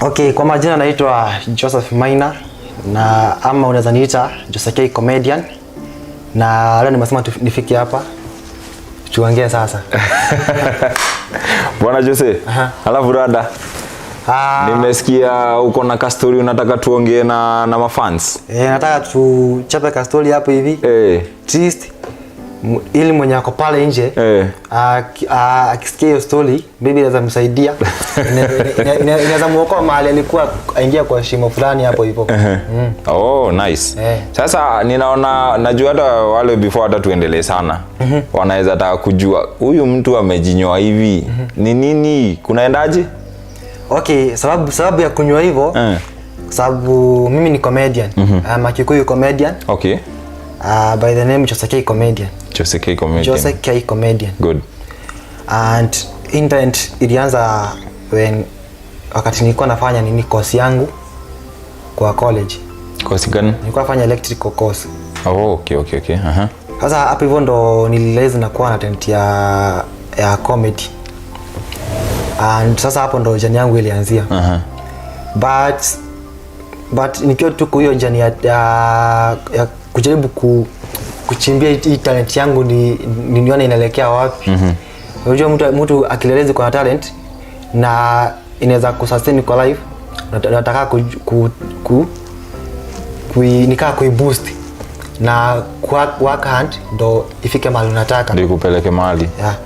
Okay, kwa majina naitwa Joseph Maina na ama unaweza niita Jose K Comedian, na leo nimesema nifike hapa tuongee sasa. Bwana Jose, alafu rada, Ah, nimesikia uko na kastori unataka tuongee na mafans. Eh, nataka tuchape kastori hapo hivi at least ili mwenye ako pale nje akisikia hiyo story maybe inaweza msaidia, inaweza muokoa mahali alikuwa aingia kwa shimo fulani hapo hivyo. Oh, nice. Sasa ninaona, najua hata wale before hata tuendelee sana, wanaweza taka kujua huyu mtu amejinyoa hivi ni nini, kunaendaje? Okay, sababu ya kunyoa hivyo, sababu mimi ni comedian. I'm a Kikuyu comedian by the name Jose K Comedian. Jose K Comedian. Jose K Comedian. Good. And internet ilianza when wakati nilikuwa nafanya nini, course yangu kwa college. Kosi gani? Nilikuwa nafanya electrical course. Oh, okay. Sasa hapo hivyo ndo nilirealize nakuwa na talent ya comedy, and sasa hapo ndo journey yangu ilianzia. But nikiwa tu kwa hiyo journey ya kujaribu kuchimbia hii talent yangu ni nione inaelekea wapi. Unajua mtu akirealize kuna talent na inaweza kusustain kwa life, nataka nikaa kuiboost na work hard ndo ifike mahali unataka. Ndio kupeleke mahali. Yeah.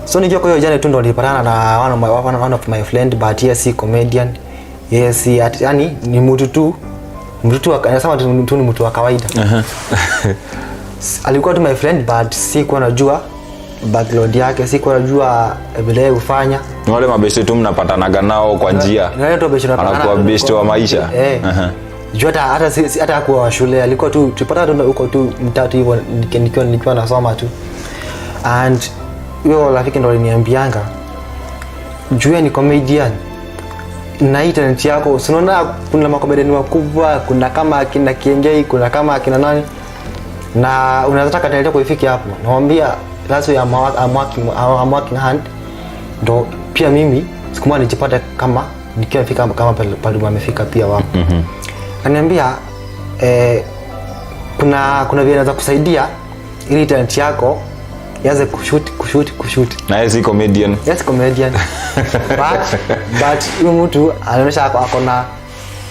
So nikiwa kwa hiyo journey tu ndo nilipatana na one of my friend, but yeye si comedian, yeye si yani ni mtu tu anasema tu ni mtu wa kawaida. Alikuwa tu my friend, but sikuwa najua background yake, sikuwa najua vile yeye hufanya. Ni wale mabeshte tu mnapatanaga nao kwa njia. Ni wale tu mabeshte tunapatana. Anakuwa beshte wa maisha. Eh. Juu hata hakuwa wa shule, alikuwa tu tulipatana tu huko tu mtatu hivyo nikiwa nasoma tu. And huyo rafiki ndo aliniambianga, juu yeye ni comedian na hii talent yako, si unaona kuna makomedian wakubwa, kuna kama akina Kiengei, kuna kama akina nani, na unaweza taka talent yako ifike hapo. Namwambia that's why I'm working hard ndo pia mimi siku moja nijipate kama nikiwa nifika kama pale amefika pia wao. Akaniambia kuna vile naweza kusaidia ili talent yako ianze kushoot, kushoot, kushoot. Na yeye si comedian? Yes, comedian, but huyu mtu anaonyesha ako na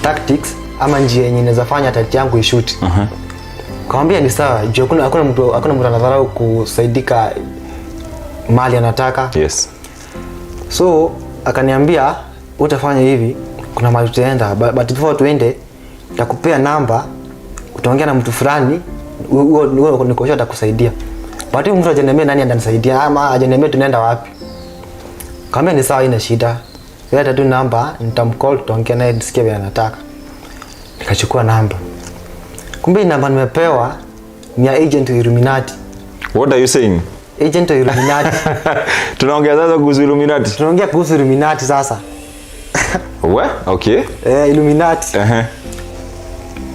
tactics ama njia yenye inaweza fanya talent yangu ishoot. Kamwambia ni sawa, juu hakuna mtu anadharau kusaidika mali anataka. So akaniambia utafanya hivi, kuna mahali tutaenda, but before tuende nitakupea namba, utaongea na mtu fulani, huo niko sure atakusaidia. But huyu mtu hajaniambia nani atanisaidia ama hajaniambia tunaenda wapi. Kaambia ni sawa, ina shida, leta tu namba, nitamcall, tutaongea naye nisikie vile anataka. Nikachukua namba, kumbe hii namba nimepewa ni ya agent wa Illuminati. What are you saying? Agent wa Illuminati. Tunaongea sasa kuhusu Illuminati. Tunaongea kuhusu Illuminati sasa. We? Okay. Eh, Illuminati.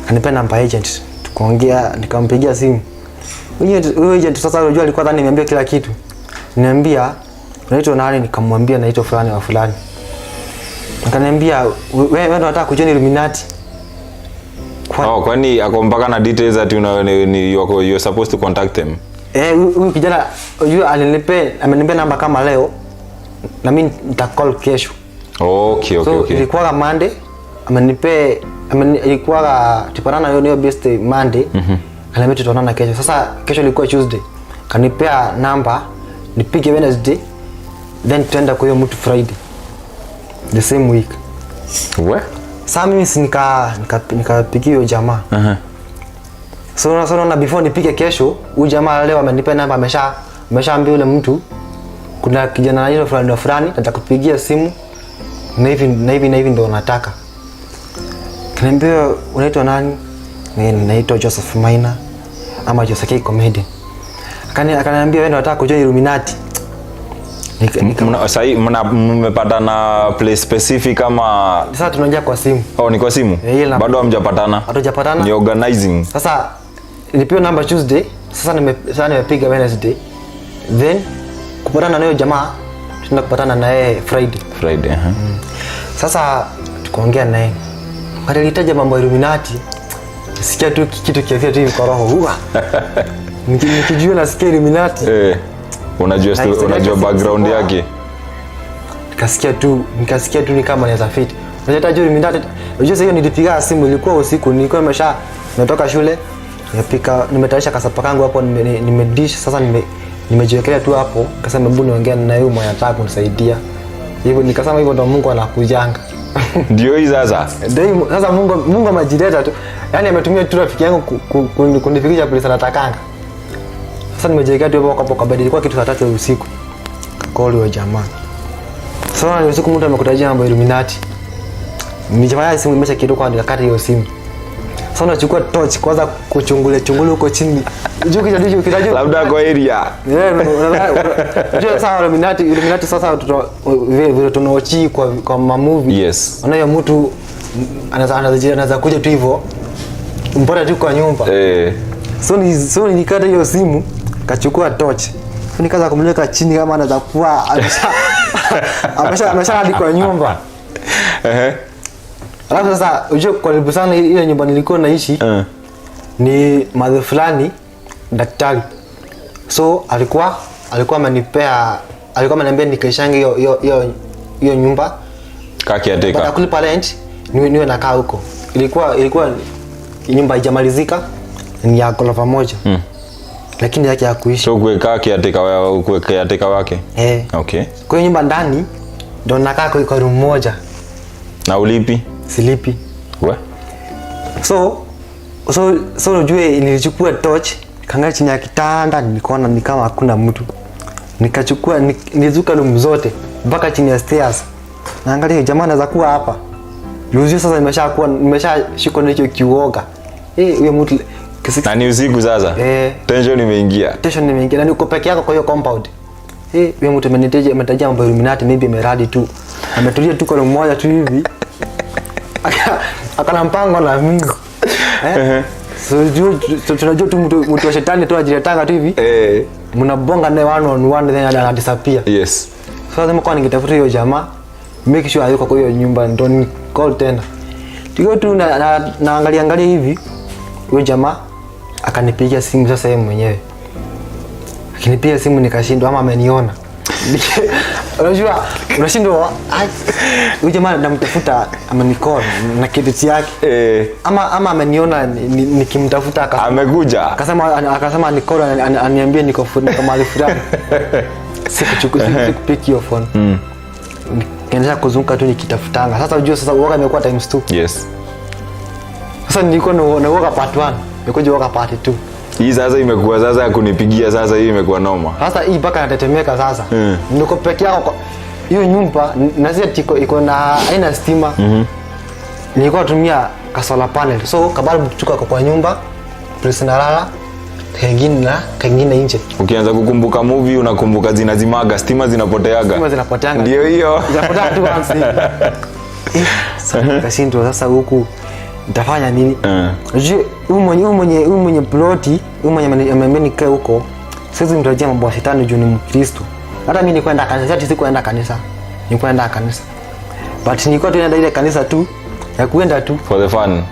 Kanipea namba agent, tukaongea, nikampigia simu huyo agent. Sasa unajua alikuwa dhani nimeambia kila kitu. Niambia unaitwa nani? Nikamwambia naitwa fulani wa fulani. Akaniambia, wewe ndo unataka kujoin Illuminati? Oh, kwani ako mpaka na details that you're supposed to contact them? Eh, huyu kijana unajua amenipea namba kama leo na mimi nitacall kesho. So ilikuwa Monday ilikuwa tupatana hiyo hiyo best Monday. Akaniambia tutaonana kesho. Sasa kesho ilikuwa Tuesday. Kanipea namba nipige Wednesday, then tutaenda kwa hiyo mtu Friday the same week. We? Sasa mimi si nikapigia hiyo jamaa. So naona before nipige kesho, huyu jamaa leo amenipa namba, ameshaambia yule mtu kuna kijana anaitwa fulani na fulani nitakupigia simu na hivi na hivi na hivi ndo nataka. Kaniambia unaitwa nani? Mimi naitwa Joseph Maina ama Joseph K Comedian. Akaniambia wewe ndo unataka kujoin Illuminati. Sahi mmepatana place specific kama Sasa tunaongea kwa simu. Oh, ni kwa simu? Eh, ile Bado hamjapatana? Hatujapatana. Ni organizing. Sasa nilipewa namba Tuesday, sasa nimepiga Wednesday. Then kupatana na huyo jamaa, tunaenda kupatana na yeye Friday. Friday. Sasa Tukaongea naye. Wakati alitaja mambo ya Illuminati, sikia tu kitu kiafia tu hivi kwa roho huwa. Nikijua nasikia Illuminati. Unajua Na historia unajua yake si background poa. yake. Nikasikia tu ni kama naweza fit. Unajua hata Illuminati, unajua sasa hiyo nilipiga simu ilikuwa usiku, nilikuwa nimetoka shule, nimepika, nimetayarisha kasapa kangu hapo, nimedish sasa nimejiwekelea tu hapo, nikasema hebu niongea na huyu mwenye anataka kunisaidia. Hivyo nikasema hivyo ndo Mungu anakujanga. Ndio hii sasa. Ndio hivyo, sasa Mungu amejileta tu. Yaani ametumia tu rafiki yangu kunifikisha place anatakanga. Sasa nimejiwekea tu hapo kwa bed, ilikuwa kitu saa 3 usiku. Call huyo jamaa. Sasa ni usiku mtu amekutajia mambo ya Illuminati. Nijafanya simu imesha kidogo kwa nikakata hiyo simu. Sasa unachukua torch kwanza kuchungulia chungulia huko chini. Unajua kitajua Labda kwa area. Unajua sasa Illuminati sasa vile vile tunaochi kwa mamovie. Yes. Unaona mtu anaweza kuja tu hivyo mpaka tu kwa nyumba. So nilikata hiyo simu, kachukua torch. So nikaanza kumleka chini kama anaweza kuwa amesha hadi kwa nyumba. Alafu sasa unajua karibu sana ile nyumba nilikuwa naishi ni madhe fulani daktari. So alikuwa ameniambia nikaishange hiyo nyumba. Ka caretaker. Baada ya kulipa rent niwe nakaa huko. Ilikuwa nyumba haijamalizika, ni ya ghorofa moja. Lakini yake ya kuishi. So kuweka caretaker wa kuweka caretaker wake. Eh. Okay. Kwa hiyo nyumba ndani ndo nakaa kwa room moja. Na ulipi? Silipi. We? So ujue nilichukua torch, kaangalia chini ya kitanda, nikaona ni kama hakuna mtu. Nikachukua nilizuka room zote mpaka chini ya stairs. Naangalia jamaa anaweza kuwa hapa. Yuzio sasa nimeshashikwa na hicho kiuoga. Huyo mtu Na ni usiku sasa. Tension imeingia. Tension imeingia na niko peke yako kwa hiyo compound. Huyo mtu amenitajia mambo ya Illuminati, maybe ameradi tu. Ametulia tu kwa room moja tu hivi. Akana mpango na mimi. So tunajua tu mtu wa shetani tu ajiletanga tu hivi. Mnabonga naye one on one then ana disappear. Yes. So lazima kwa ningetafuta hiyo jamaa, make sure hayuko kwa hiyo nyumba ndo ni call tena. Tukiwa tu na angalia hivi, huyo jamaa akanipigia simu sasa yeye mwenyewe. Akinipigia simu nikashindwa ama ameniona. Unajua unashindwa, ai, huyu jamaa namtafuta amenicall na kitu yake. Ama ameniona nikimtafuta Amekuja. Akasema nicall aniambie niko mahali fulani. Sikupick hiyo phone. Nikaendelea kuzunguka tu nikitafutanga. Sasa unajua sasa uoga imekuwa times 2. Yes. Sasa nilikuwa na uoga part 1, nilikuja uoga part 2. Hii sasa imekuwa sasa ya kunipigia sasa, hii imekuwa noma. Sasa hii mpaka natetemeka sasa. Niko peke yako kwa hiyo nyumba na sisi iko na haina stima. Nilikuwa natumia ka solar panel. So kabla tuko kwa nyumba, place nalala, kengine na kengine nje. Ukianza kukumbuka movie unakumbuka zinazimaga, stima zinapoteaga. Stima zinapoteanga. Ndio hiyo. Zinapotea tu once hivi. Sasa nikashindwa sasa huku nitafanya nini? Unajua huyu mwenye ploti, huyu mwenye ameniambia nikae huko, siwezi mtarajia mambo ya shetani juu ni Mkristo. Hata mimi nilikwenda kanisa, hata sikuenda kanisa. Nilikwenda kanisa. But nilikuwa tu naenda ile kanisa tu ya kuenda tu. For the fun.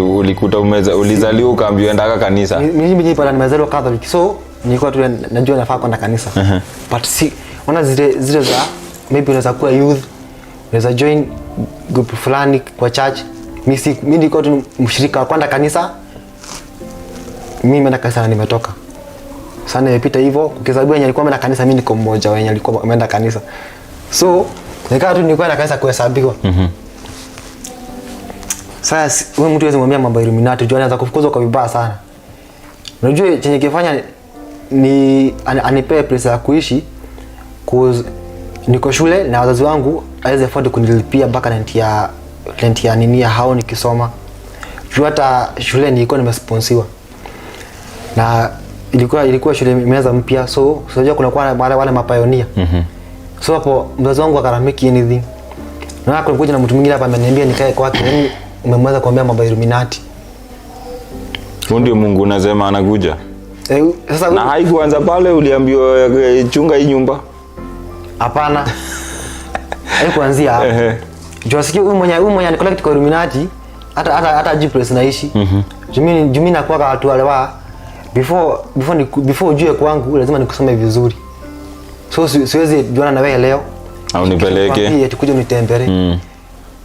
Ulikuta ulizaliwa ukaambiwa endaka kanisa. Mimi pala nimezaliwa Catholic. So nilikuwa tu najua nafaa kwenda kanisa. But si ona zile za maybe unaweza kuwa youth, unaweza join group fulani kwa church. Mimi nilikuwa tu mshirika wa kwenda kanisa. Mimi nimeenda kanisa na nimetoka. Sasa nimepita hivyo, ukihesabu wenye alikuwa ameenda kanisa, mimi niko mmoja wenye alikuwa ameenda kanisa. So nikawa tu nilikuwa na kanisa kuhesabiwa. Sasa huyu mtu hawezi mwambia mambo ya Illuminati, juu anaanza kufukuzwa kwa vibaya sana. Unajua chenye kifanya ni anipee pesa ya kuishi, cause niko shule na wazazi wangu hawezi afford kunilipia mpaka rent ya nini ya hao nikisoma. Juu hata shule nilikuwa nimesponsiwa. Na ilikuwa shule imeanza mpya, so unajua kuna kwa wale mapioneer. So hapo mzazi wangu akaramiki anything. Na kuna kuja na mtu mwingine hapa ameniambia nikae kwake, yaani umemweza kuambia mambo ya Illuminati. Huyu ndio Mungu unasema anakuja. Sasa Na haikuanza pale uliambiwa chunga hii nyumba. Hapana. Haikuanzia hapo. Juu asikie huyu mwenye anicollect kwa Illuminati hata hajui place naishi. Juu mimi nakuwa kwa watu wale wa before ujue kwangu lazima nikusome vizuri. So siwezi juana na wewe leo. Au nipeleke. Kwambie eti kuja unitembelee.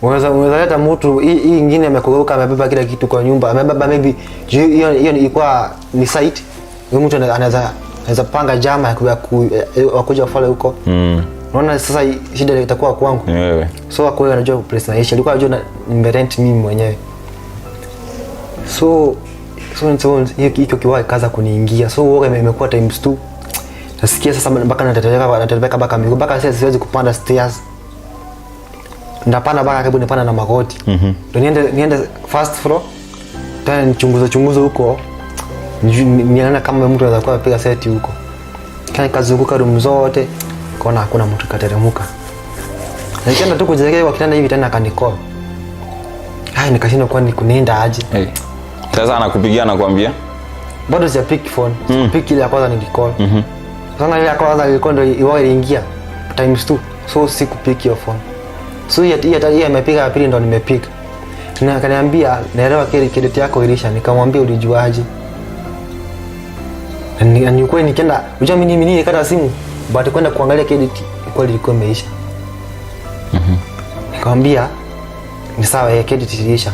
Unaweza leta mtu hii ingine amekugeuka, amebeba kila kitu kwa nyumba, amebeba maybe juu hiyo ilikuwa ni site. Huyo mtu anaweza panga jama ya wakuja wafale huko. Unaona sasa shida itakuwa kwangu. Ni wewe. So kwa hiyo anajua place naishi. Alikuwa anajua nimerent mimi mwenyewe. So hiyo hicho kiwa ikaanza kuniingia. So uoga imekuwa times two. Nasikia sasa mpaka natetemeka mpaka miguu, mpaka sasa siwezi kupanda stairs. Ndapanda mpaka karibu nipanda na magoti. Ndio niende first floor. Tena nichunguze chunguze huko. Nione kama mtu anaweza kuwa amepiga seti huko. Kana nikazunguka room zote, kaona hakuna mtu, kateremka. Nikaenda tu kujiwekea kwa kitanda hivi tena akanicall. Hai, nikashindwa kwa ni kunienda aje. Hey. Sasa anakupigia, anakuambia? Bado sija pick phone. Pick ile ya kwanza nilicall. Sasa ile ya kwanza ilikuwa ndio iwa iliingia times 2. So sikupick hiyo phone. So hiyo amepiga ya pili ndo nimepick. Na akaniambia, "Naelewa kile credit yako ilisha." Nikamwambia, "Ulijuaje?" Na ni kweli nikienda, unajua mimi nilikata simu but kwenda kuangalia credit kweli ilikuwa imeisha. Nikamwambia ni sawa, credit iliisha.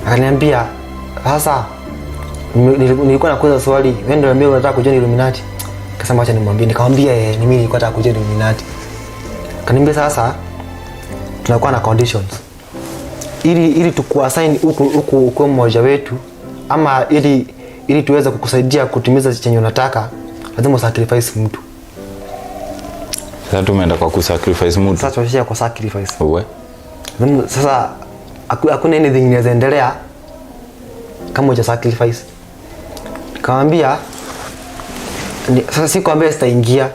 Akaniambia sasa nilikuwa nakuuliza swali, wewe ndio niambia unataka kujoin Illuminati. Akasema acha nimwambie, nikamwambia ni mimi nilikuwa nataka kujoin Illuminati. Akaniambia sasa tunakuwa na conditions. Ili tukuassign huku huku ukuwe mmoja wetu ama ili tuweze kukusaidia kutimiza chenye unataka, lazima usacrifice mtu. Sasa tumeenda kwa kusacrifice mtu. Sasa tunaishia kwa sacrifice. Uwe. Sasa hakuna anything inaweza endelea kama huja sacrifice. Nikamwambia sasa sikwambia sitaingia.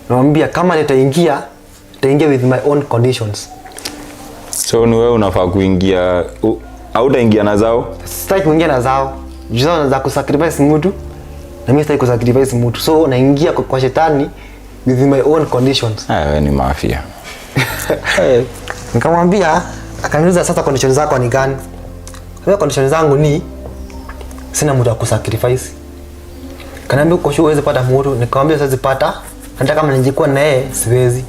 Namwambia kama nitaingia, nitaingia with my own conditions. So ni wewe unafaa kuingia, hautaingia na zao? Sitaki kuingia na zao. Juu zao za kusacrifice mtu na mimi sitaki kusacrifice mtu. So naingia kwa shetani with my own conditions. Ah, wewe ni mafia. Nikamwambia, akaniuliza sasa conditions zako ni gani? Kwa conditions zangu ni sina mtu wa kusacrifice. Kaniambia uko sure huwezi pata mtu? Nikamwambia siwezi pata. Hata kama ningekuwa na yeye siwezi.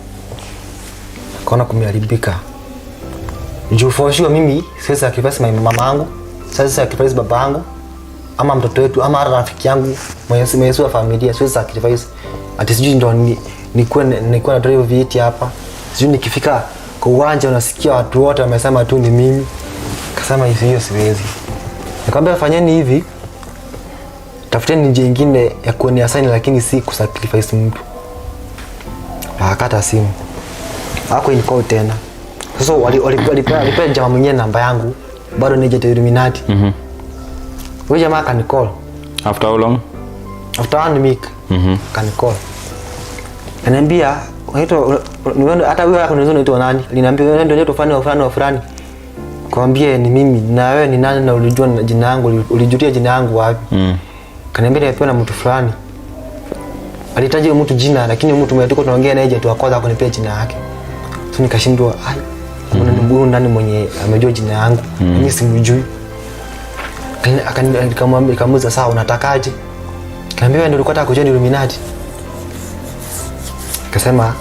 Akaona kumeharibika. Juu for sure mimi siwezi sacrifice my mama yangu, siwezi sacrifice baba yangu ama mtoto wetu ama hata rafiki yangu mwenye si wa familia, siwezi sacrifice. Ati sijui ndo nikuwe na drive V8 hapa. Sijui nikifika kwa uwanja unasikia watu wote wamesema tu ni mimi. Kasema hiyo siwezi. Nikamwambia fanyeni hivi, tafuteni njia nyingine ya kuniassign lakini si kusacrifice mtu. Akakata simu. Hako call tena. Sasa walipea jamaa mwingine namba yangu, bado ni agent Illuminati. Huyo jamaa akanicall. After how long? After one week. Akanicall. Ananiambia unaitwa hata wewe akaniuliza unaitwa nani? Aliniambia wewe ndio unaitwa fulani wa fulani wa fulani. Nikamwambia ni mimi, na wewe ni nani na ulijua na jina yangu, ulijulia jina yangu wapi? Kaniambia nimepewa na mtu fulani. Alitaja huyo mtu jina, lakini huyo mtu mwenye tuko tunaongea naye agent wa kwanza hakunipea jina yake. So nikashindwa, ai, mbona ni huyu nani mwenye amejua jina yangu? Mimi simjui. Nikamwambia, nikamuuliza sawa unatakaje? Kaniambia wewe ndio ulikuwa unataka kujoin Illuminati. Akasema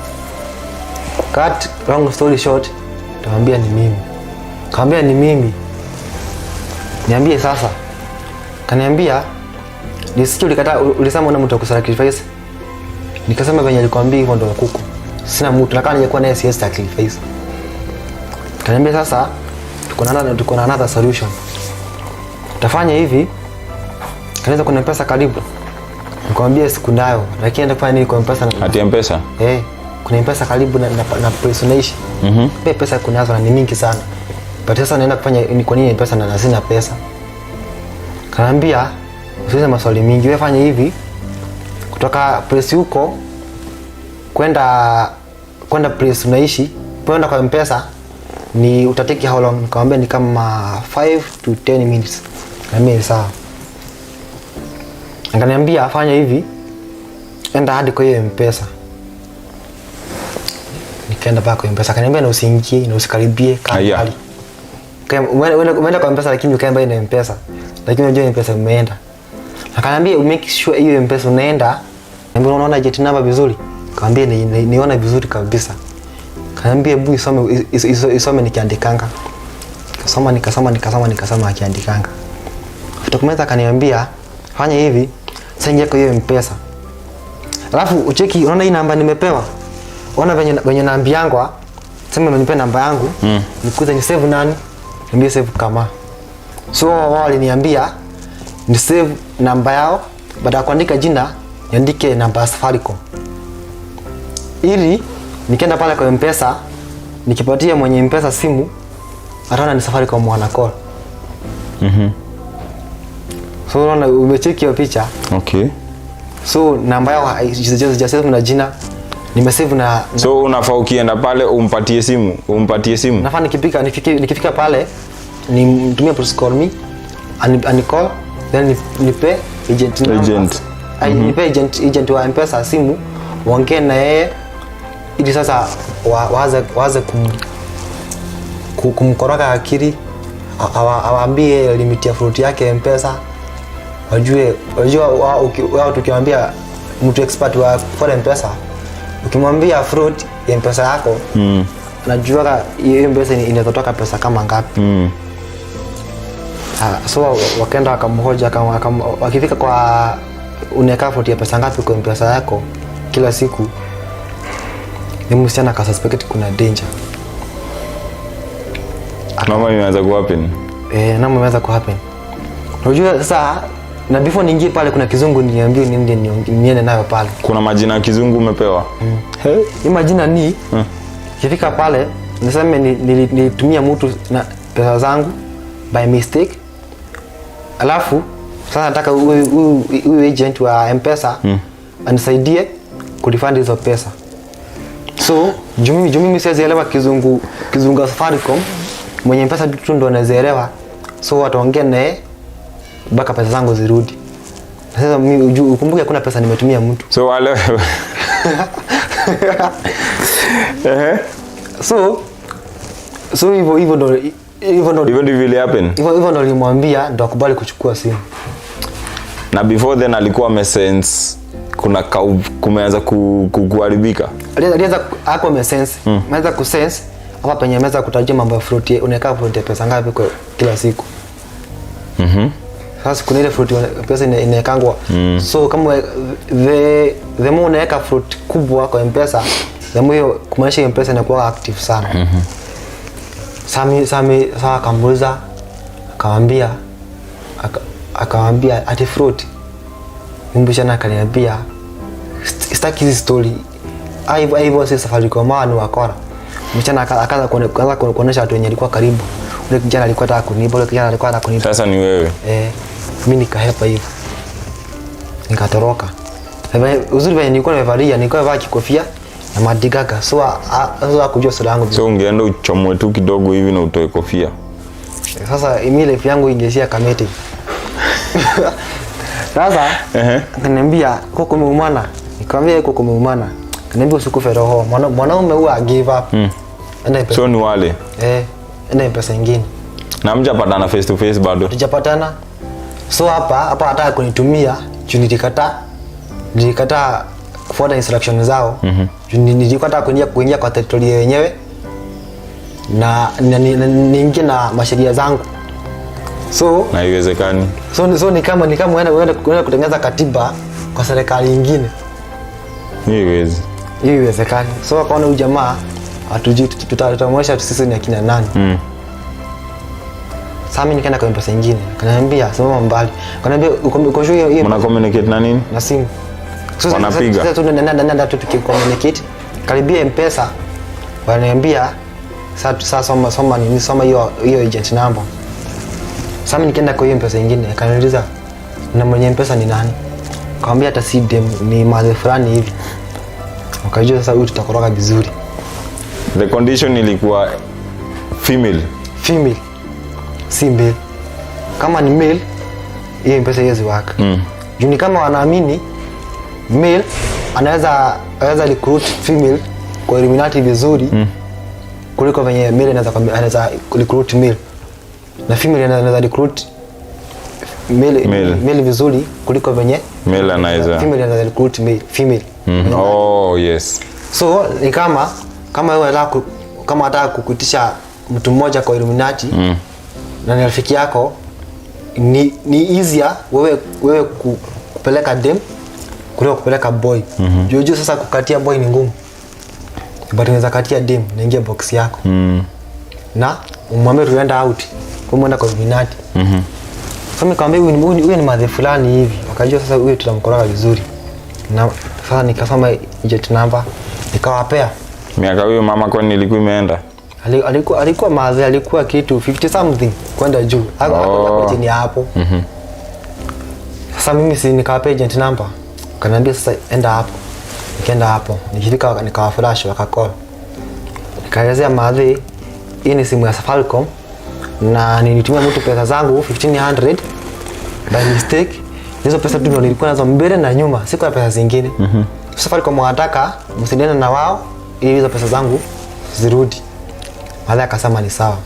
cut long story short, nikamwambia ni mimi. Nikamwambia ni mimi. Niambie sasa. Kaniambia nisikie ulikataa, ulisema una mtu wa kusacrifice. Nikasema venye alikwambia hivyo ndio kuko. Sina mtu, na kama ningekuwa naye siwezi sacrifice. Kaniambia sasa tuko na another solution. Utafanya hivi, kanaweza kuna pesa karibu. Nikamwambia sikunayo, lakini naenda kufanya nini kwa mpesa na Ati M-Pesa? Eh, kuna mpesa karibu na place unaishi. Pia pesa kunazo na ni mingi sana. But sasa naenda kufanya ni kwa nini pesa na sina pesa? Kaniambia usiulize maswali mingi, wewe fanya hivi, kutoka place huko kwenda place unaishi, kwenda kwa mpesa ni utatake how long? Nikamwambia ni kama 5 to 10 minutes. Nikamwambia ni sawa. Akaniambia fanya hivi, enda hadi kwa hiyo mpesa. Nikaenda paka kwa M-Pesa, akaniambia na usiingie na usikaribie, kaa Aya. mbali. Umeenda kwa M-Pesa lakini ukae mbali na M-Pesa, lakini unajua M-Pesa umeenda. Akaniambia make sure hiyo M-Pesa unaenda, niambia unaona agent number vizuri. Kaambia niona vizuri kabisa. Kaambia hebu isome isome nikiandikanga. Nikasoma, nikasoma, nikasoma, nikasoma akiandikanga. After kumaliza akaniambia fanya hivi, sasa ingia kwa hiyo M-Pesa. Alafu ucheki, unaona hii namba nimepewa. Ona venye naambiangwa, sema umenipa namba yangu, nikuze ni save nani? Niambie save kama. So wao waliniambia ni save namba yao, baada ya kuandika jina niandike namba ya Safaricom. Ili nikienda pale kwa M-Pesa nikipatia mwenye M-Pesa simu ataona ni Safaricom wana call. So unaona, umecheki hiyo picha. Okay. So namba yao sijasave na jina, nimesave na So unafaa ukienda pale umpatie simu, umpatie simu. Nafaa nikifika pale nimtumie please call me, ani call, then nipe agent number. Agent. Ay, nipe agent wa M-Pesa simu waongee na yeye ili sasa waanze kumkoroga akili, awaambie limit ya float yake M-Pesa, wajue wajua wao tukiwaambia mtu expert wa for M-Pesa, ukimwambia float ya M-Pesa yako, najuaga hiyo M-Pesa inaweza toka pesa kama ngapi. Ah, so wakaenda wakamhoja, wakifika kwa unaweka float ya pesa ngapi kwa M-Pesa yako kila siku, ni msichana akasuspect kuna danger. Mama imeanza kuhappen. Eh, namba imeanza kuhappen. Unajua sasa, na before niingie pale kuna kizungu niambie niende niende nayo pale. Kuna majina ya kizungu umepewa? Hey. Hii majina ni kifika pale niseme nilitumia mtu na pesa zangu by mistake, alafu sasa nataka huyu agent wa M-Pesa anisaidie kurefund hizo pesa. So juu mimi siwezi elewa kizungu ya Safaricom, mwenye M-Pesa tu ndo anaweza elewa, so wataongea naye mpaka pesa zangu zirudi. Na sasa mimi ukumbuke hakuna pesa nimetumia mtu. So wale Ehe. So hivyo ndo Hivyo ndivyo ili happen. Hivyo ndo nilimwambia ndo akubali kuchukua simu. Na before then alikuwa amesense kuna kumeanza kuharibika. Alianza hapo amesense, ameanza kusense hapa penye ameweza kutajia mambo ya float, unaweka float ya pesa ngapi kwa kila siku. Sasa kuna ile float pesa inawekangwa. So kama the more unaweka float kubwa kwa M-Pesa, the more hiyo kumaanisha hiyo M-Pesa inakuwa active sana. Sami sasa akamuuliza, akamwambia akamwambia ati float. Msichana akaniambia sitaki hizi story. Hivyo hivyo si Safaricom ni wakora. Msichana akaanza kuonesha watu wenye alikuwa karibu. Ule kijana alikuwa anataka kunipa, ule kijana alikuwa anataka kunipa. Sasa ni wewe. Eh, mimi nikahepa hivyo. Nikatoroka. Uzuri venye nilikuwa nimevalia, nilikuwa nimevaa kikofia na madigaga. So so hakujua sura yangu. So ungeenda uchomwe tu kidogo hivi na utoe kofia. Sasa mimi life yangu ingeishia Kamiti. Sasa akaniambia huko kumeumana. Nikamwambia huko kumeumana. Akaniambia usikufe roho. Mwanaume huwa give up. Enda M-Pesa. So ni wale. Eh, enda pesa nyingine. Na mjapatana face to face bado? Tujapatana. So hapa hataka kunitumia juu nilikataa kufuata instruction zao. Juu nilikuwa nataka kuingia kwa territory yenyewe na niingie na masheria zangu. So Na haiwezekani. So ni kama uende kutengeneza katiba kwa serikali nyingine. Hiyo haiwezi. Hiyo haiwezekani. So akaona huyu jamaa hatujui, tutamwonyesha sisi ni akina nani. Sasa mimi nikaenda kwa pesa nyingine. Akaniambia simama mbali. Akaniambia uko sure hiyo Mna communicate na nini? Na simu. So, Wanapiga? Sasa tunaenda tu tukicommunicate. Karibia M-Pesa wananiambia sasa soma nini, soma hiyo agent number. Sasa mimi nikaenda kwa hiyo M-Pesa nyingine, akaniuliza na mwenye M-Pesa ni nani? Nikamwambia hata si dem, ni maze fulani hivi. Wakajua sasa huyu tutakoroga vizuri. The condition ilikuwa female. Female. Si male. Kama ni male, hiyo M-Pesa haiwezi work. Juu ni kama wanaamini male anaweza recruit female kwa Illuminati vizuri kuliko venye male anaweza recruit male, na female anaweza recruit male, Male. male vizuri kuliko venye Male anaweza. Female anaweza recruit male, female. Oh, yes. So ni kama wewe unataka kama unataka kukuitisha mtu mmoja kwa Illuminati na ni rafiki yako, ni easier wewe kupeleka dem kuliko kupeleka boy. Juu juu sasa kukatia boy ni ngumu, but unaweza katia dem, naingia box yako na umwambie tuenda out, kumwenda kwa Illuminati. Sasa nikamwambia huyu ni madhe fulani hivi, wakajua sasa huyu tutamkoroga vizuri. Na sasa nikasoma agent number, nikawapea. Miaka huyo mama kwani ilikuwa imeenda? Alikuwa madhe, alikuwa kitu 50 something kwenda juu. Hakuwa chini ya hapo. Sasa mimi si nikawapea agent number, kaniambia sasa enda hapo. Nikaenda hapo, nikifika nikawaflash, wakacall. Nikaelezea madhe hii ni simu ya Safaricom na nilitumia mtu pesa zangu 1500 by mistake. Hizo pesa tu ndo nilikuwa nazo mbele na nyuma, sikuwa na pesa zingine. Safaricom wanataka msiliane na wao ili hizo pesa zangu zirudi. Madhe akasema ni sawa.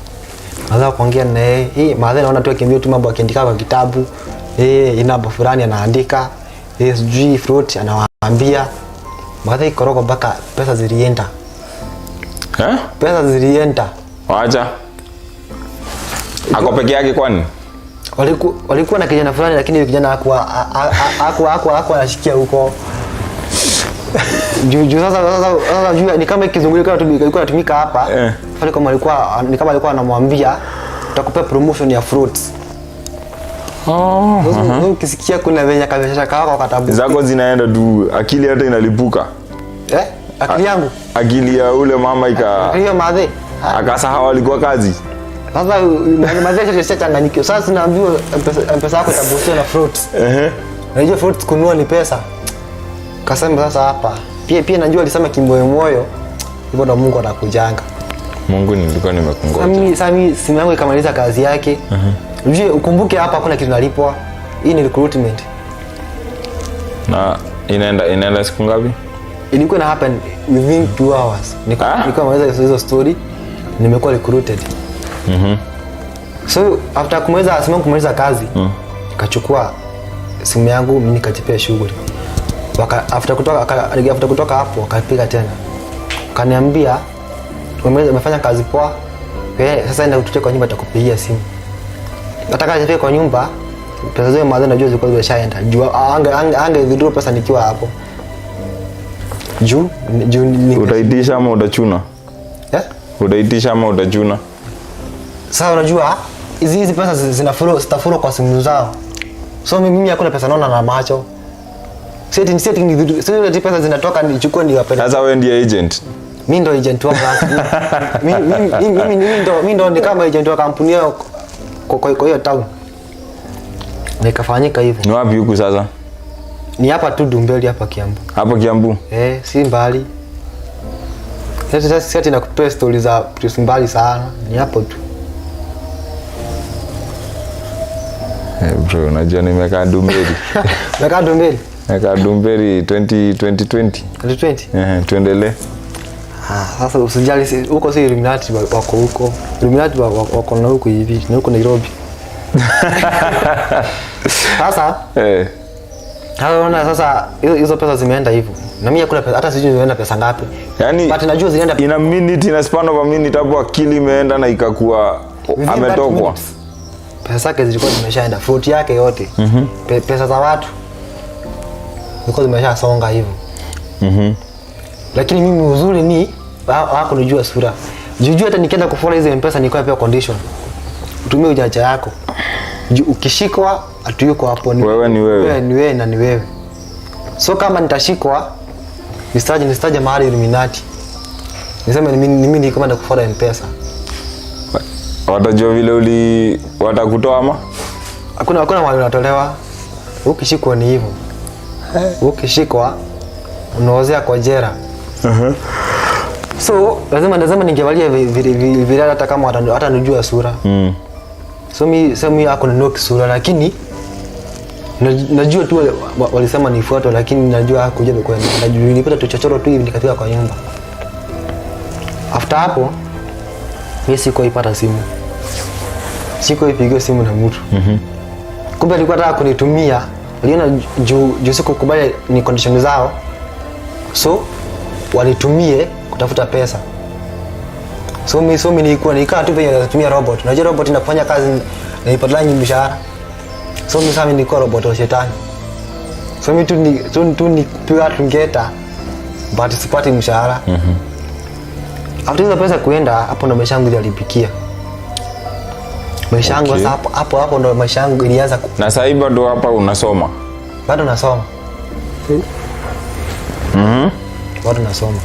Madhe kuongea na yeye, hii madhe naona tu akiambia tu mambo akiandika kwa kitabu, ina namba fulani anaandika, sijui fruit anawaambia. Madhe ikorogo mpaka pesa zilienda. Eh? Pesa zilienda. Wacha. Ako peke yake kwani? Walikuwa na kijana fulani, lakini yule kijana hakuwa anashikia huko. Juu juu sasa juu ni kama kizungu ilikuwa inatumika hapa. Safaricom alikuwa ni kama alikuwa anamwambia tutakupea promotion ya fruits. Oh. Sasa ukisikia kuna venye kabisa kako katabu. Zako zinaenda tu, akili hata inalipuka. Eh? Akili yangu. Akili ya ule mama ika Hiyo madhe. akasahau alikuwa kazi. Sasa madhe sasa changanyikiwa. Sasa tunaambiwa mpesa yako itaboostiwa na fruits. Unajua fruits kununua ni pesa. Kasema sasa hapa. Pia najua alisema kimoyo moyo. Hivyo ndo Mungu atakujanga. Mungu, nilikuwa nimekungoja. Sasa mimi simu yangu ikamaliza kazi yake. Ujue ukumbuke hapa hakuna kitu nalipwa. Hii ni recruitment. Na inaenda siku ngapi? Ilikuwa ina happen within 2 hours. Ah? Nilikuwa maliza hizo story, nimekuwa recruited. So after kumaliza simu yangu, kumaliza kazi, nikachukua simu yangu mimi nikajipea shughuli. After kutoka hapo wakapiga tena. Kaniambia umefanya kazi poa. Sasa enda ututie kwa nyumba, takupigia simu. Nataka nifike kwa nyumba, pesa zile madhe najua zilikuwa zimeshaenda. Juu ange withdraw pesa nikiwa hapo. Juu ni Utaitisha ama utachuna? Eh? Utaitisha ama utachuna? Sasa unajua hizi pesa zina flow, zitaflow kwa simu zao. So mimi hakuna pesa naona na macho. Si eti pesa zinatoka nichukue niwapeleke. Sasa wewe ndiye agent. Mimi ndo agent wao sasa. Mimi ndo ni kama agent wa kampuni yao kwa hiyo town. Na ikafanyika hivyo. Ni wapi huku sasa? Ni hapa tu Dumbeli, hapa Kiambu. Hapo Kiambu. Eh, si mbali. Sasa si ati nakupea stori za place mbali sana. Ni hapo tu. Eh, bro, unajua nimekaa Dumberi. Nakaa Dumbeli. Nimekaa Dumberi 20 2020. 2020. Eh, tuendelee. Ah, sasa usijali, huko si Illuminati wako huko. Illuminati wako na huko hivi, na huko Nairobi. Sasa sasa unaona sasa hizo pesa zimeenda hivyo. Na mimi hakuna pesa, hata sijui zimeenda pesa ngapi. Yani, But najua zilienda in a minute, in a span of a minute hapo akili imeenda na ikakuwa within 30 ametokwa. Minutes. Pesa zake zilikuwa zimeshaenda, float yake yote. Pesa za watu zilikuwa zimeshasonga hivyo. Lakini mimi uzuri ni hawakunijua sura. Juu hata nikienda kufollow hizo M-Pesa nilikuwa pia condition. Utumie ujanja yako. Juu ukishikwa hatuyuko hapo, ni Wewe ni wewe. Wewe ni wewe na ni wewe. So kama nitashikwa nisitaje mahali Illuminati. Niseme ni mimi nilikuwa naenda kufollow M-Pesa. Watajua vile uli watakutoa ama? Hakuna mahali unatolewa. Ukishikwa ni hivyo. Ukishikwa unaozea kwa jera. So lazima ningevalia virada hata kama hata nijua sura. So mi hakununua kisura, lakini najua tu walisema nifuatwe, lakini najua hakuja kwa, najua nilipata tu chochoro tu hivi nikafika kwa nyumba. After hapo mi sikuipata simu, sikuipigiwa simu na mtu. Kumbe alikuwa anataka kunitumia, aliona juu sikukubali ni condition zao, so wanitumie kutafuta pesa. So mi nilikuwa nikaa tu venye natumia robot. Unajua robot inafanya kazi na ipatalangi mshahara. So mi sasa mi nilikuwa robot wa shetani. So mi tu ni kupiga tu ngeta, but sipati mshahara. After hizo pesa kuenda, hapo ndo maisha yangu iliharibikia. Maisha yangu sasa hapo ndo maisha yangu ilianza Na sahii bado hapa unasoma? Bado nasoma. Bado nasoma.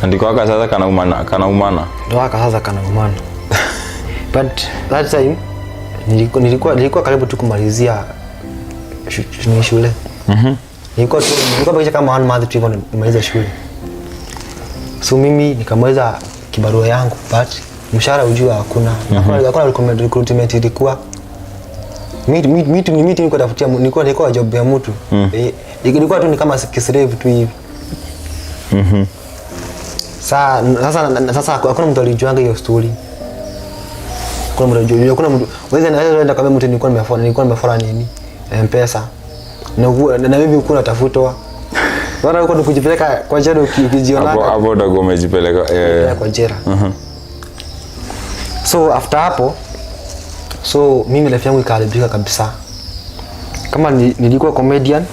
Andiko haka sasa kanaumana, kanaumana. Ndo haka sasa kanaumana. But that time nilikuwa karibu tu kumalizia ni shule. Nilikuwa bakisha kama one month tu hivyo nimalize shule. So mimi nikamaliza kibarua yangu, but mshahara ujua hakuna. Hakuna recruitment ilikuwa. Mi tu nilikuwa tafutia, nilikuwa job ya mtu. Ilikuwa tu ni kama kislave tu hivi. Sasa hakuna mtu alijuanga hiyo story. Hakuna mtu alijua, hakuna mtu. Wewe naweza kwenda kwa mtu nilikuwa nimefora nini? M-Pesa. Na mimi huku natafutwa. Bora huko ni kujipeleka kwa jela ukijiona. Hapo hapo utakuwa umejipeleka Kwa jela. So after hapo, so mimi life yangu ikaharibika kabisa. Kama nilikuwa comedian,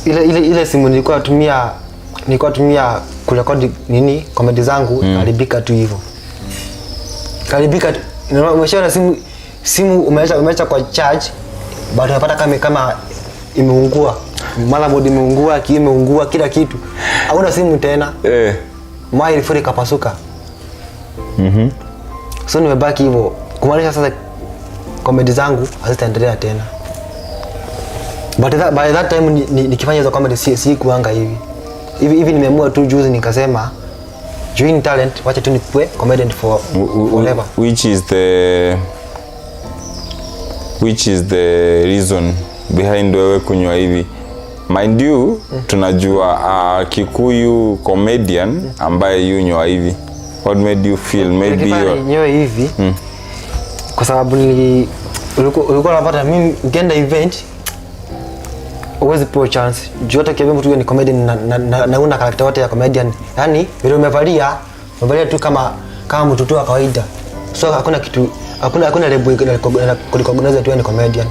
ile simu nilikuwa natumia kurekodi nini comedy zangu ikaharibika tu hivyo. Ikaharibika tu. Umeshaona simu umeacha kwa charge, but unapata kama imeungua. Motherboard imeungua, kioo imeungua, kila kitu. Hauna simu tena. Mwai ilifuri ikapasuka. So nimebaki hivyo. Kumaanisha sasa comedy zangu hazitaendelea tena. But by that time nikifanya hizo comedy si kuanga hivi. Hivi hivi nimeamua tu juzi nikasema join talent, wacha tu nikue comedian for forever. Which is the reason behind wewe kunywa hivi? Mind you, tunajua Kikuyu comedian ambaye yunywa hivi. What made you feel maybe Nikifanya yenyewe hivi kwa sababu ulikuwa unapata mimi ukienda event huwezi pewa chance juu hata ukiambia mtu huyo ni comedian na una character yote ya comedian, yani vile umevalia tu kama mtu tu wa kawaida, so hakuna kitu, hakuna label kurecognize tu wewe ni comedian.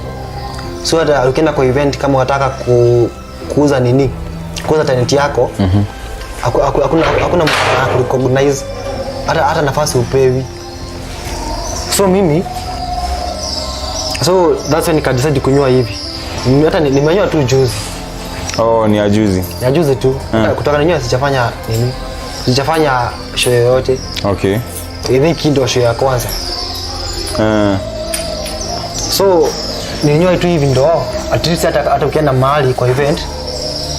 So hata ukienda kwa event kama unataka kuuza nini, kuuza talent yako, hakuna mtu anakurecognize, hata nafasi upewi. So mimi, so that's when nikadecide kunyoa hivi. Hata nimenyoa tu juzi. Oh, ni ya juzi. Ya juzi tu. Hata kutoka ninyoa sijafanya nini, sijafanya show yoyote. I think hii ndio show ya kwanza. So nilinyoa tu hivi ndo at least hata ukienda mahali kwa event,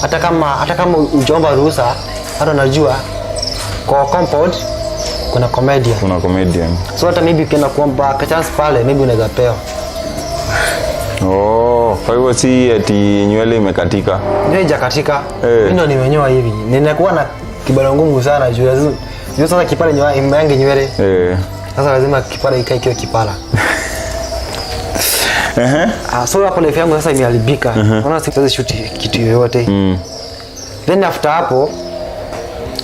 hata kama ujaomba ruhusa, hata unajua kwa compound kuna comedian. Kuna comedian. So hata maybe ukienda kuomba ka chance pale, maybe unaweza pewa. Oh, kwa hivyo si ati nywele imekatika. Nywele haijakatika. Eh. Mimi ndo nimenyoa hivi. Ninakuwa na kibaro ngumu sana juu lazima, juu sasa kipara nyoa imeange nywele. Sasa lazima kipara ikae ikiwa kipara. Ah, so hapo life yangu sasa imeharibika. Naona siwezi shoot kitu yoyote. Then after hapo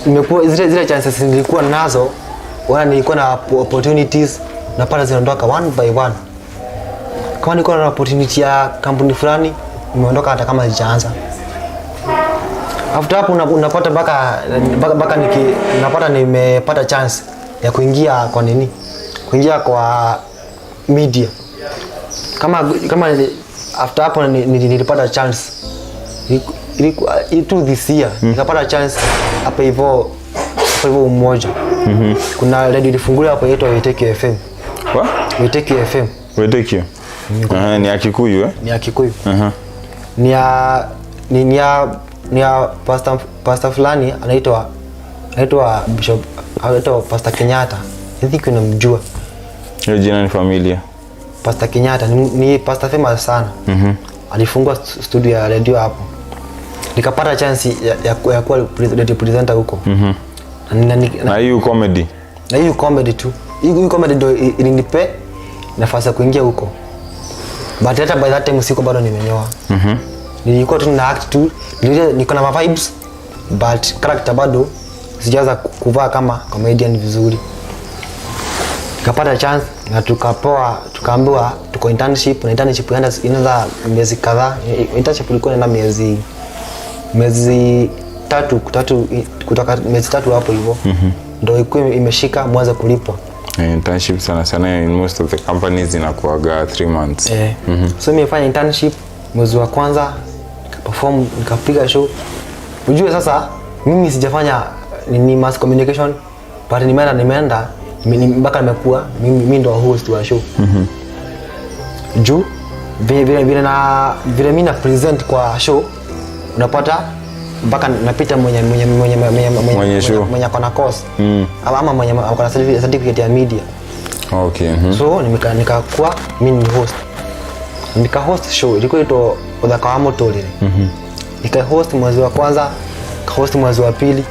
nimekuwa zile chances nilikuwa nazo, wala nilikuwa na opportunities napata zinaondoka one by one. Kama nilikuwa na opportunity ya kampuni fulani imeondoka hata kama hazijaanza. After hapo unapata mpaka napata nimepata chance ya kuingia kwa nini? Kuingia kwa media. Kama after hapo nilipata chance. Ilikuwa tu this year nikapata chance hapo hivyo Umoja. Kuna radio ilifunguliwa hapo inaitwa Weteki FM. What? Weteki FM. Weteki. Aha, ni ya Kikuyu, eh? Ni ya Kikuyu. Aha. Ni ya pastor fulani anaitwa Bishop, anaitwa Pastor Kenyatta. I think unamjua. Hiyo jina ni familiar. Pastor Kenyatta ni pastor famous sana. Alifungua studio ya radio hapo. Nikapata chance ya kuwa radio presenter huko. Na hiyo comedy. Na hiyo comedy tu, hiyo comedy ndio ilinipe nafasi ya kuingia huko, but hata by that time siko bado nimenyoa. Nilikuwa tu na act tu, niko na ma vibes, but character bado sijaanza kuvaa kama comedian vizuri. Nikapata chance na tukapewa, tukaambiwa tuko internship, na internship inaanza miezi kadhaa. Internship ilikuwa inaenda miezi tatu, kutoka miezi 3 hapo hivyo, ndio ilikuwa imeshika mwanzo kulipwa. Internship sana sana in most of the companies inakuaga 3 months. So nimefanya internship mwezi wa kwanza, nikaperform, nikapiga show. Ujue sasa mimi sijafanya ni mass communication, but nimeenda mpaka nimekuwa mimi ndo host wa show. Juu vile mimi na present kwa show, unapata mpaka napita mwenye Mwenye show. Mwenye ako na course ama mwenye ako na certificate ya media. Okay. So nikakuwa mimi ni host, nika host show ilikuwa inaitwa Uthaka wa Muturire. Nika host mwezi wa kwanza, nika host mwezi wa pili.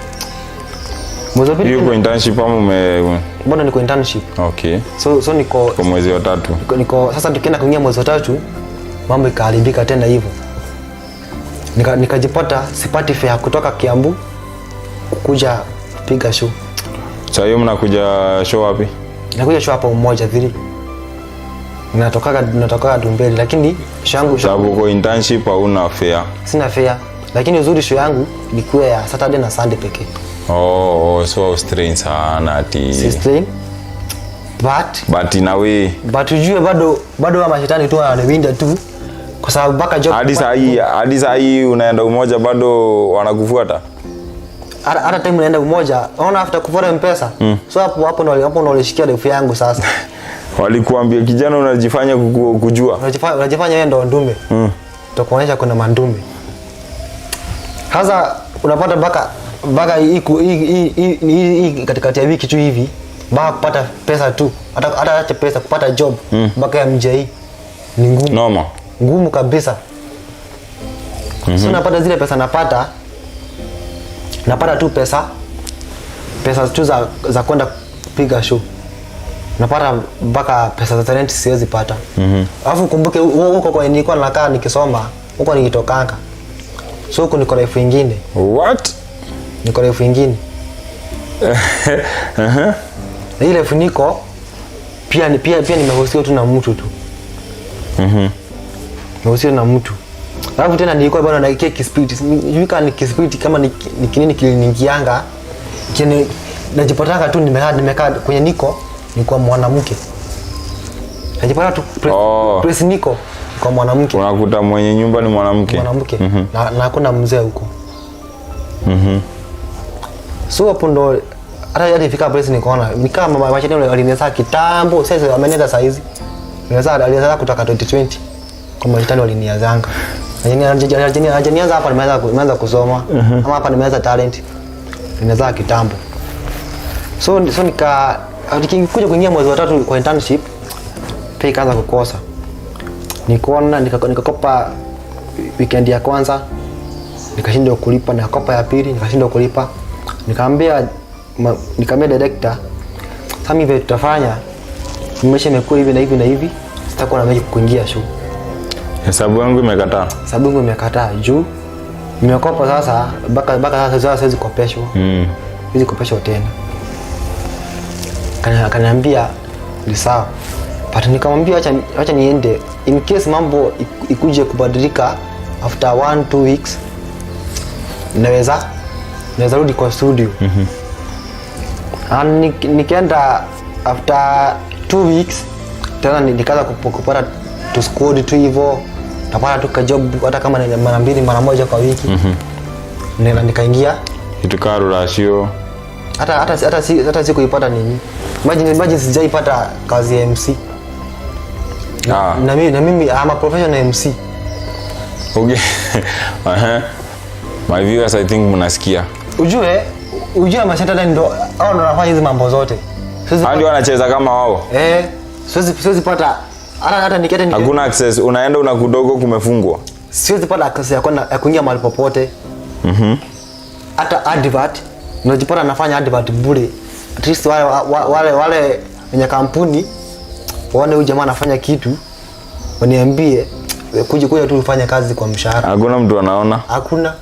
Mwezi wa pili Hiyo kwa internship ama ume bado niko internship. Okay. So niko Kwa mwezi wa tatu. Niko sasa tukienda kuingia mwezi wa tatu, mambo ikaharibika tena hivyo. Nikajipata sipati fare kutoka Kiambu kukuja kupiga show. Sasa hiyo mnakuja show wapi? Nakuja show hapa Umoja 3. Natokaga Dumbeli, lakini show yangu Sababu uko internship hauna fare. Sina fare, lakini uzuri show yangu ilikuwa ya Saturday na Sunday pekee. Oh, so strain sana ati. Si strain. But But in a way but ujue bado wa mashetani tu wananiwinda tu, kwa sababu mpaka job hadi saa hii unaenda Umoja bado wanakufuata. Hata time naenda Umoja, unaona after kufuata M-Pesa. So hapo ndo walishikia refu yangu sasa. Walikuambia kijana unajifanya kujua. Unajifanya wewe ndo ndume. Tutakuonyesha kuna mandume. Sasa unapata mpaka hii katikati ya wiki tu hivi, mpaka kupata pesa tu, hata acha pesa, kupata job mpaka ya MJ ni ngumu. Noma. Ngumu kabisa. So napata zile pesa, napata tu pesa tu za kwenda kupiga show. Napata mpaka pesa za rent siwezi pata. Alafu kumbuke huko kwa nilikuwa nakaa nikisoma, huko nikitokanga. So huko niko life nyingine. What? Niko life nyingine. Na ile life niko pia nimehostiwa tu na mtu tu. Nimehostiwa na mtu. Alafu tena nilikuwa bado na kile kispirit. Sijui kama ni kispirit, kama ni kinini kiliniingianga. Kini najipatanga tu nimekaa kwenye niko ni kwa mwanamke. Najipata tu press niko kwa mwanamke. Unakuta mwenye nyumba ni mwanamke. Mwanamke. Na hakuna mzee huko. So hapo ndo hata hadi ifika place nikaona ni kama mashetani walinianza kitambo, sasa wamenianza saa hizi. Walianza kutoka 2020. Kwa mashetani walinianzanga. Hajanianza hapa nimeanza kusoma. Ama hapa nimeanza talent. Nimeanza kitambo. So nikikuja kuingia mwezi wa 3 kwa internship, pia ikaanza kukosa. Nikaona nikakopa weekend ya kwanza, nikashindwa kulipa, nikakopa ya pili, nikashindwa kulipa. Nikaambia director, sasa mimi vile tutafanya, maisha imekuwa hivi na hivi na hivi, sitakuwa na mechi kuingia show. Hesabu yangu imekataa. Hesabu yangu imekataa juu nimekopa sasa mpaka sasa siwezi kopeshwa. Siwezi kopeshwa tena. Akaniambia ni sawa. But nikamwambia acha niende in case mambo ikuje kubadilika after 1-2 weeks, naweza rudi kwa studio. And nikaenda after 2 weeks tena nikaanza kupata tu squad tu hivyo, napata tu ka job hata kama ni mara mbili mara moja kwa wiki. Nikaingia kitu kaa ruracio. Hata sikuipata nini. Imagine sijaipata kazi ya MC. Na mimi I'm a professional MC. Okay. My viewers, I think mnasikia. Ujue mashetani ndo hao ndo wanafanya hizi mambo zote. Siwezi Hadi wanacheza kama wao. Siwezi pata hata nikienda Hakuna access, unaenda unakudogo kumefungwa. Siwezi pata access ya kwenda ya kuingia mahali popote. Hata advert Unajipata nafanya advert bure. At least wale wenye kampuni waone huyu jamaa anafanya kitu, waniambie kuja tu ufanye kazi kwa mshahara. Hakuna mtu anaona. Hakuna.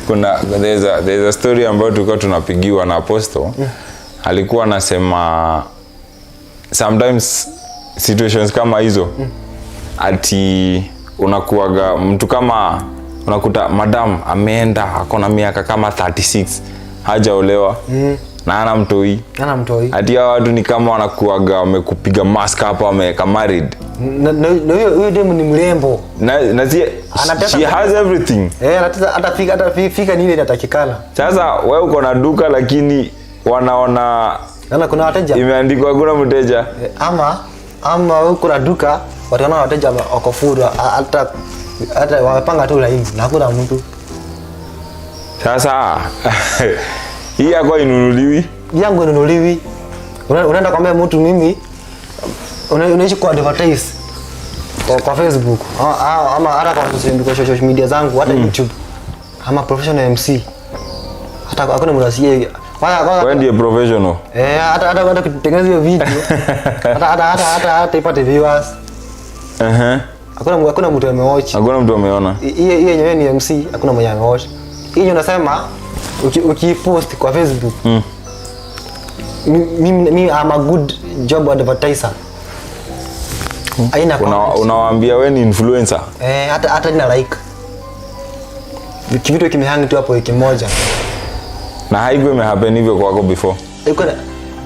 Kuna there's a story ambayo tulikuwa tunapigiwa na Apostle. Alikuwa anasema sometimes situations kama hizo, ati unakuaga mtu kama unakuta madam ameenda, ako na miaka kama 36, hajaolewa na ana mtoi. Ana mtoi. Ati hao watu ni kama wanakuaga wamekupiga mask hapa, wameweka married. Na huyo demu ni mrembo. Na Anatesa she has everything. Eh, anatesa hata fika nini inatakikana. Sasa wewe uko na duka lakini wanaona Naona kuna wateja. Imeandikwa hakuna mteja. Eh, ama huko na duka wataona wateja wako full, hata wamepanga tu laini na hakuna mtu. Sasa hii yako inunuliwi. Yangu inunuliwi. Unaenda kwambia mtu mimi unaishi kwa advertise kwa Facebook ama hata kwa social media zangu, hata YouTube ama professional MC, hata hakuna mtu asiye kwanza Wewe ndiye professional. Eh, hata kutengeneza hiyo video hata ipate viewers, hakuna mtu amewatch. Hakuna mtu ameona. Hiyo yenyewe ni MC, hakuna mwenye amewatch. Hiyo unasema ukipost kwa Facebook, mimi I'm a good job advertiser, haina comment. Unawaambia wewe ni influencer. Eh, hata ina like, kivitu kimehang tu hapo wiki moja. Na haikuwa imehappen hivyo kwako before?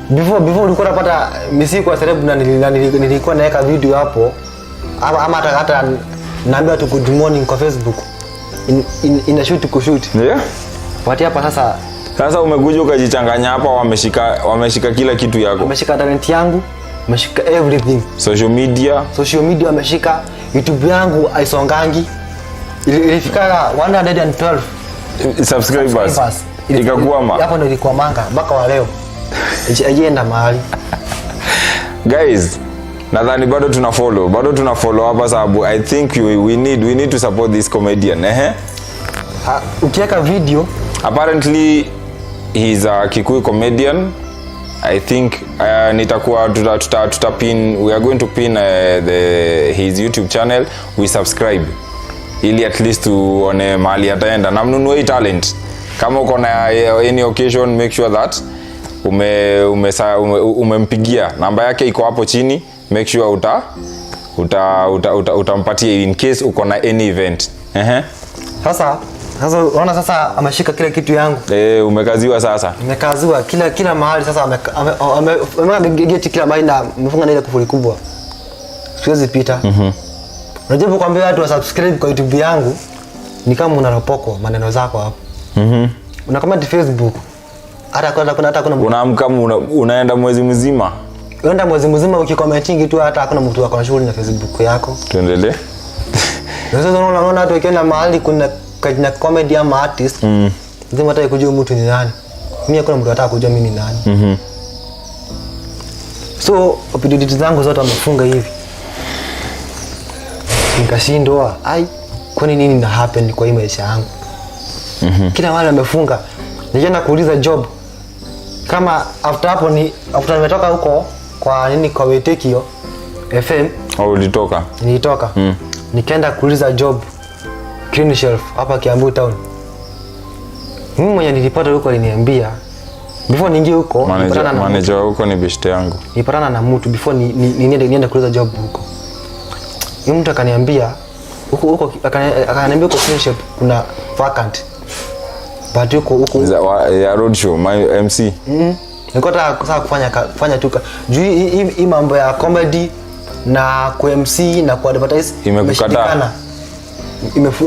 Before ulikuwa unapata misi kwa celeb na nilikuwa naweka video hapo ama hata naambia tu good morning kwa Facebook, ina shoot kushoot. But hapa sasa Sasa umekuja ukajichanganya hapa, wameshika kila kitu yako. Wameshika talent yangu, wameshika everything. Social media. Social media wameshika, YouTube yangu haisongangi. Ilifika 112 subscribers. Subscribers. Ikakwama. Hapo ndo ilikwamanga mpaka wa leo. Haijaenda mahali. Guys, nadhani bado tuna follow hapa sababu I think we need to support this comedian, eh. Ha, ukiweka video Apparently he's a Kikuyu comedian, I think. Nitakuwa tuta pin, we are going to pin the his YouTube channel. We subscribe ili at least tuone mahali ataenda na mnunue hii talent. Kama uko na any occasion, make sure that umempigia. Namba yake iko hapo chini. Make sure uta uta utampatia uta, utampatia in case uko na any event. Ehe. Sasa unaona sasa ameshika kila kitu yangu. Eh, umekaziwa sasa. Nimekaziwa kila mahali sasa, ameweka geti kila mahali na amefunga na ile kufuli kubwa. Siwezi pita. Unajaribu kuambia watu wa subscribe kwa YouTube yangu, ni kama unaropokwa maneno zako hapo. Una comment Facebook. Hata kuna Unaamka unaenda mwezi mzima. Unaenda mwezi mzima ukicommentingi tu, hata hakuna mtu ako na shughuli na Facebook yako. Tuendelee. Na sasa unaona watu wakienda mahali kuna kajina comedy ama artist, lazima hata kujua mtu ni nani. Mimi hakuna mtu anataka kujua mimi ni nani. So opportunity zangu zote wamefunga hivi. Nikashindwa, ai, kwani nini na happen kwa hii maisha yangu? Kila mahali wamefunga. Nikaenda kuuliza job. Kama after hapo ni after nimetoka huko kwa nini, kwa Witekio FM. Au ulitoka? Nilitoka. Nikaenda kuuliza job Clean Shelf hapa Kiambu town. Mimi mwenye nilipata huko aliniambia before niingie huko Manager, nilipatana na mtu, manager wa huko ni beshte yangu. Nilipatana na mtu before niende kuuliza job huko. Huyu mtu akaniambia huko huko akaniambia huko Clean Shelf kuna vacant. But huko huko Ya road show, my MC. Nilikuwa nataka sasa kufanya tu juu hii mambo ya comedy na ku MC na ku advertise Imekukataa. imeshindikana.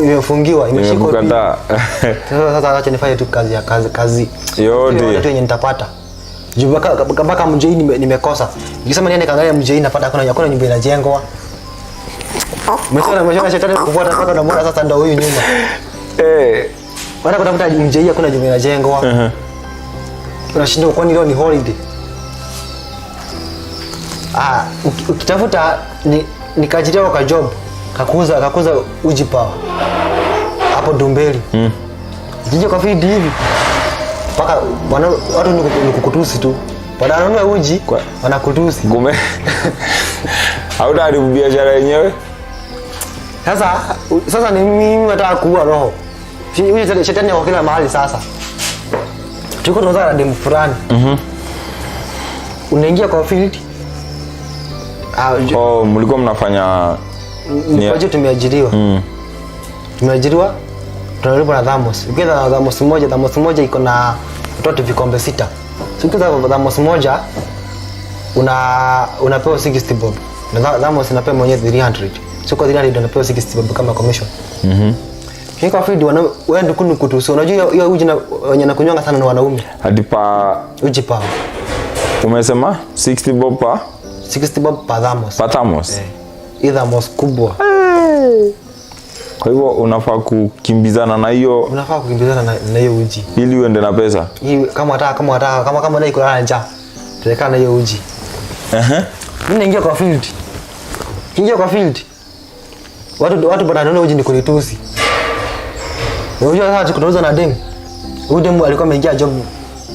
Imefungiwa, imeshikwa pia. Imekukataa. Sasa acha nifanye tu kazi ya kazi Yote. yote tu yenye nitapata. Juu mpaka mjei nimekosa. Nikisema niende kaangalia mjei, napata hakuna nyumba inajengwa. Umeshaona shetani kufuata mpaka unamuona sasa ndio huyu nyuma. Wanaenda kutafuta mjei, hakuna nyumba inajengwa. Unashindwa, kwani leo ni holiday? Ah, ukitafuta nikaajiriwa kwa job kakuza uji power hapo Ndumberi. Nikija kwa field hivi Mpaka watu ni kukutusi tu. Wananunua uji, wanakutusi. Gume. Hautaharibu biashara yenyewe. Sasa ni mimi nataka kuua roho. Huyu shetani ako kila mahali sasa. Tuko tunauza na demu fulani. Unaingia kwa field. Oh, mlikuwa mnafanya Ni kwa tumeajiriwa. Tumeajiriwa, tunalipwa na thermos. Ukiweza na thermos moja iko na watoto vikombe 6. So ukiweza na thermos moja unapewa 60 bob. Na thermos inapewa mwenyewe 300. So kwa 300 unapewa 60 bob kama commission. Kwa field wewe ndio kunu kutusi. Unajua hiyo uji na wenye nakunywanga sana ni wanaume. Hadi pa uji pa. Umesema 60 bob pa? 60 bob pa thermos. Pa thermos. Hii thermos kubwa. Kwa hivyo unafaa kukimbizana na hiyo. Unafaa kukimbizana na hiyo uji. Ili uende na pesa. Hii kama hata kama hata kama kama unataka kulala njaa. Pelekana na hiyo uji. Mimi naingia kwa field. Ingia kwa field. Watu bado wanaona uji ni kunitusi. Unajua sasa tunauza na demu. Huyu demu alikuwa ameingia job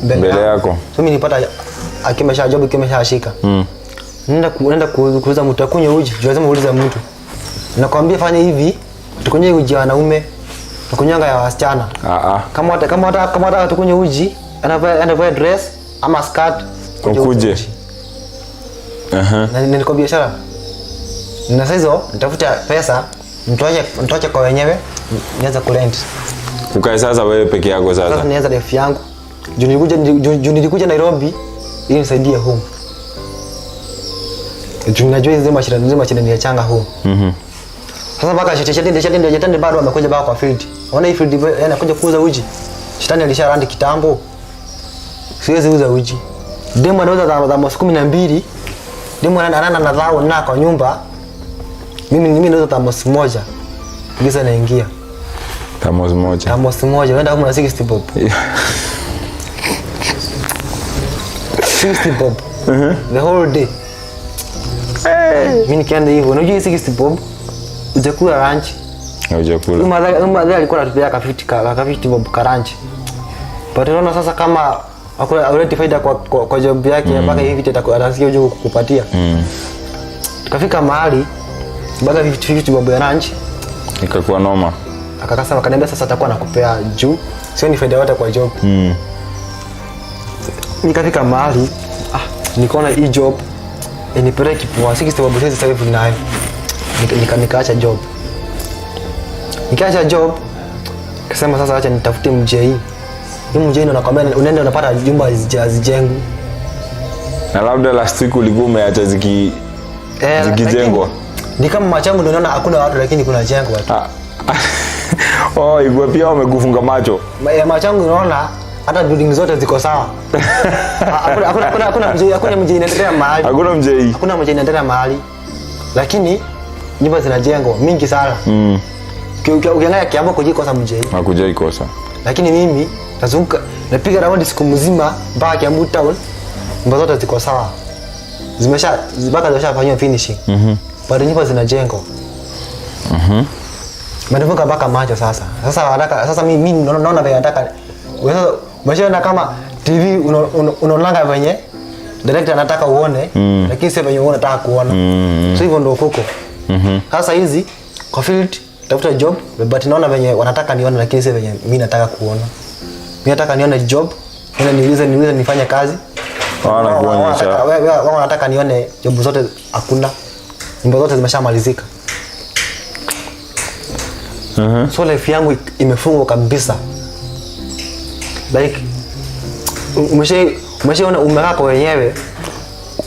mbele yako. So mimi nilipata akimesha job kimeshashika. Nenda kuuza mtu akunywe uji, lazima uulize mtu. Nakwambia fanya hivi, tukunywe uji ya wanaume, tukunywanga ya wasichana. Kama hata tukunywe uji, anavaa dress ama skirt, Ukuje. uji. Na niko biashara. Na sasa hizo nitafuta pesa, nitoache kwa wenyewe, nianze kurent. Ukae sasa wewe peke yako sasa. Sasa nianze life yangu. Juu nilikuja Nairobi ili nisaidie home. Juu najua hizi mashida ni changa home. Sasa mpaka shetani bado amekuja bado kwa field. Unaona hii field yeye anakuja kuuza uji. Shetani alisharandi kitambo. Siwezi uza uji. Demu anauza za mwezi 12. Demu anaenda na dhao na kwa nyumba. Mimi nauza thermos moja. Giza naingia. Thermos moja. Thermos moja, unaenda kama na 60 bob. 60 bob. The whole day. Mimi nikienda hivyo, unajua hii 60 bob hujakula lunch. Hujakula. Huyu mother alikuwa anatupea ka 50 ka 50 bob ka lunch. But unaona sasa kama hakuna already faida kwa job yake mpaka hivi atasikia uje kukupatia. Tukafika mahali baada ya 50 bob ya lunch ikakuwa noma. Akakasema akaniambia sasa atakuwa anakupea juu sio ni faida yote kwa job. Nikafika mahali nikaona hii job inipeleke poa 60 bob sasa hivi nayo. Nikaacha job. Nikaacha job kasema sasa acha nitafute MJ. Hii MJ ndo nakwambia unaenda unapata jumba hazijengwi. Na labda last week ulikuwa umeacha zikijengwa. Ni kama macho yangu ndio naona hakuna watu lakini kuna jengo watu. Oh, igwe pia wamekufunga macho. Macho yangu naona hata building zote ziko sawa. Hakuna mji inaendelea mahali. Hakuna mji. Hakuna mji inaendelea mahali. Lakini nyumba zinajengwa mingi sana. Ukiangalia Kiambu kujikosa mji. Hakujaikosa. Lakini mimi nazunguka napiga round siku mzima mpaka Kiambu town, nyumba zote ziko sawa. Mpaka zimeshafanywa finishing. Bado nyumba zinajengwa. Manevuka mpaka macho sasa. Sasa wanataka, sasa mimi naona vile nataka. Wewe umeshaona kama TV unaonanga venye director anataka uone, lakini sio venye wewe unataka kuona. So hivyo ndio kuko. Sasa hizi kwa field tafuta job, but naona venye wanataka nione lakini sio venye mimi nataka kuona. Mimi nataka nione job, nione niulize nifanye kazi. Wao wanakuonyesha. Wao wanataka nione job zote hakuna. Nyumba zote zimeshamalizika. So life yangu imefungwa kabisa. Like umeshaona umekaa kwa wenyewe.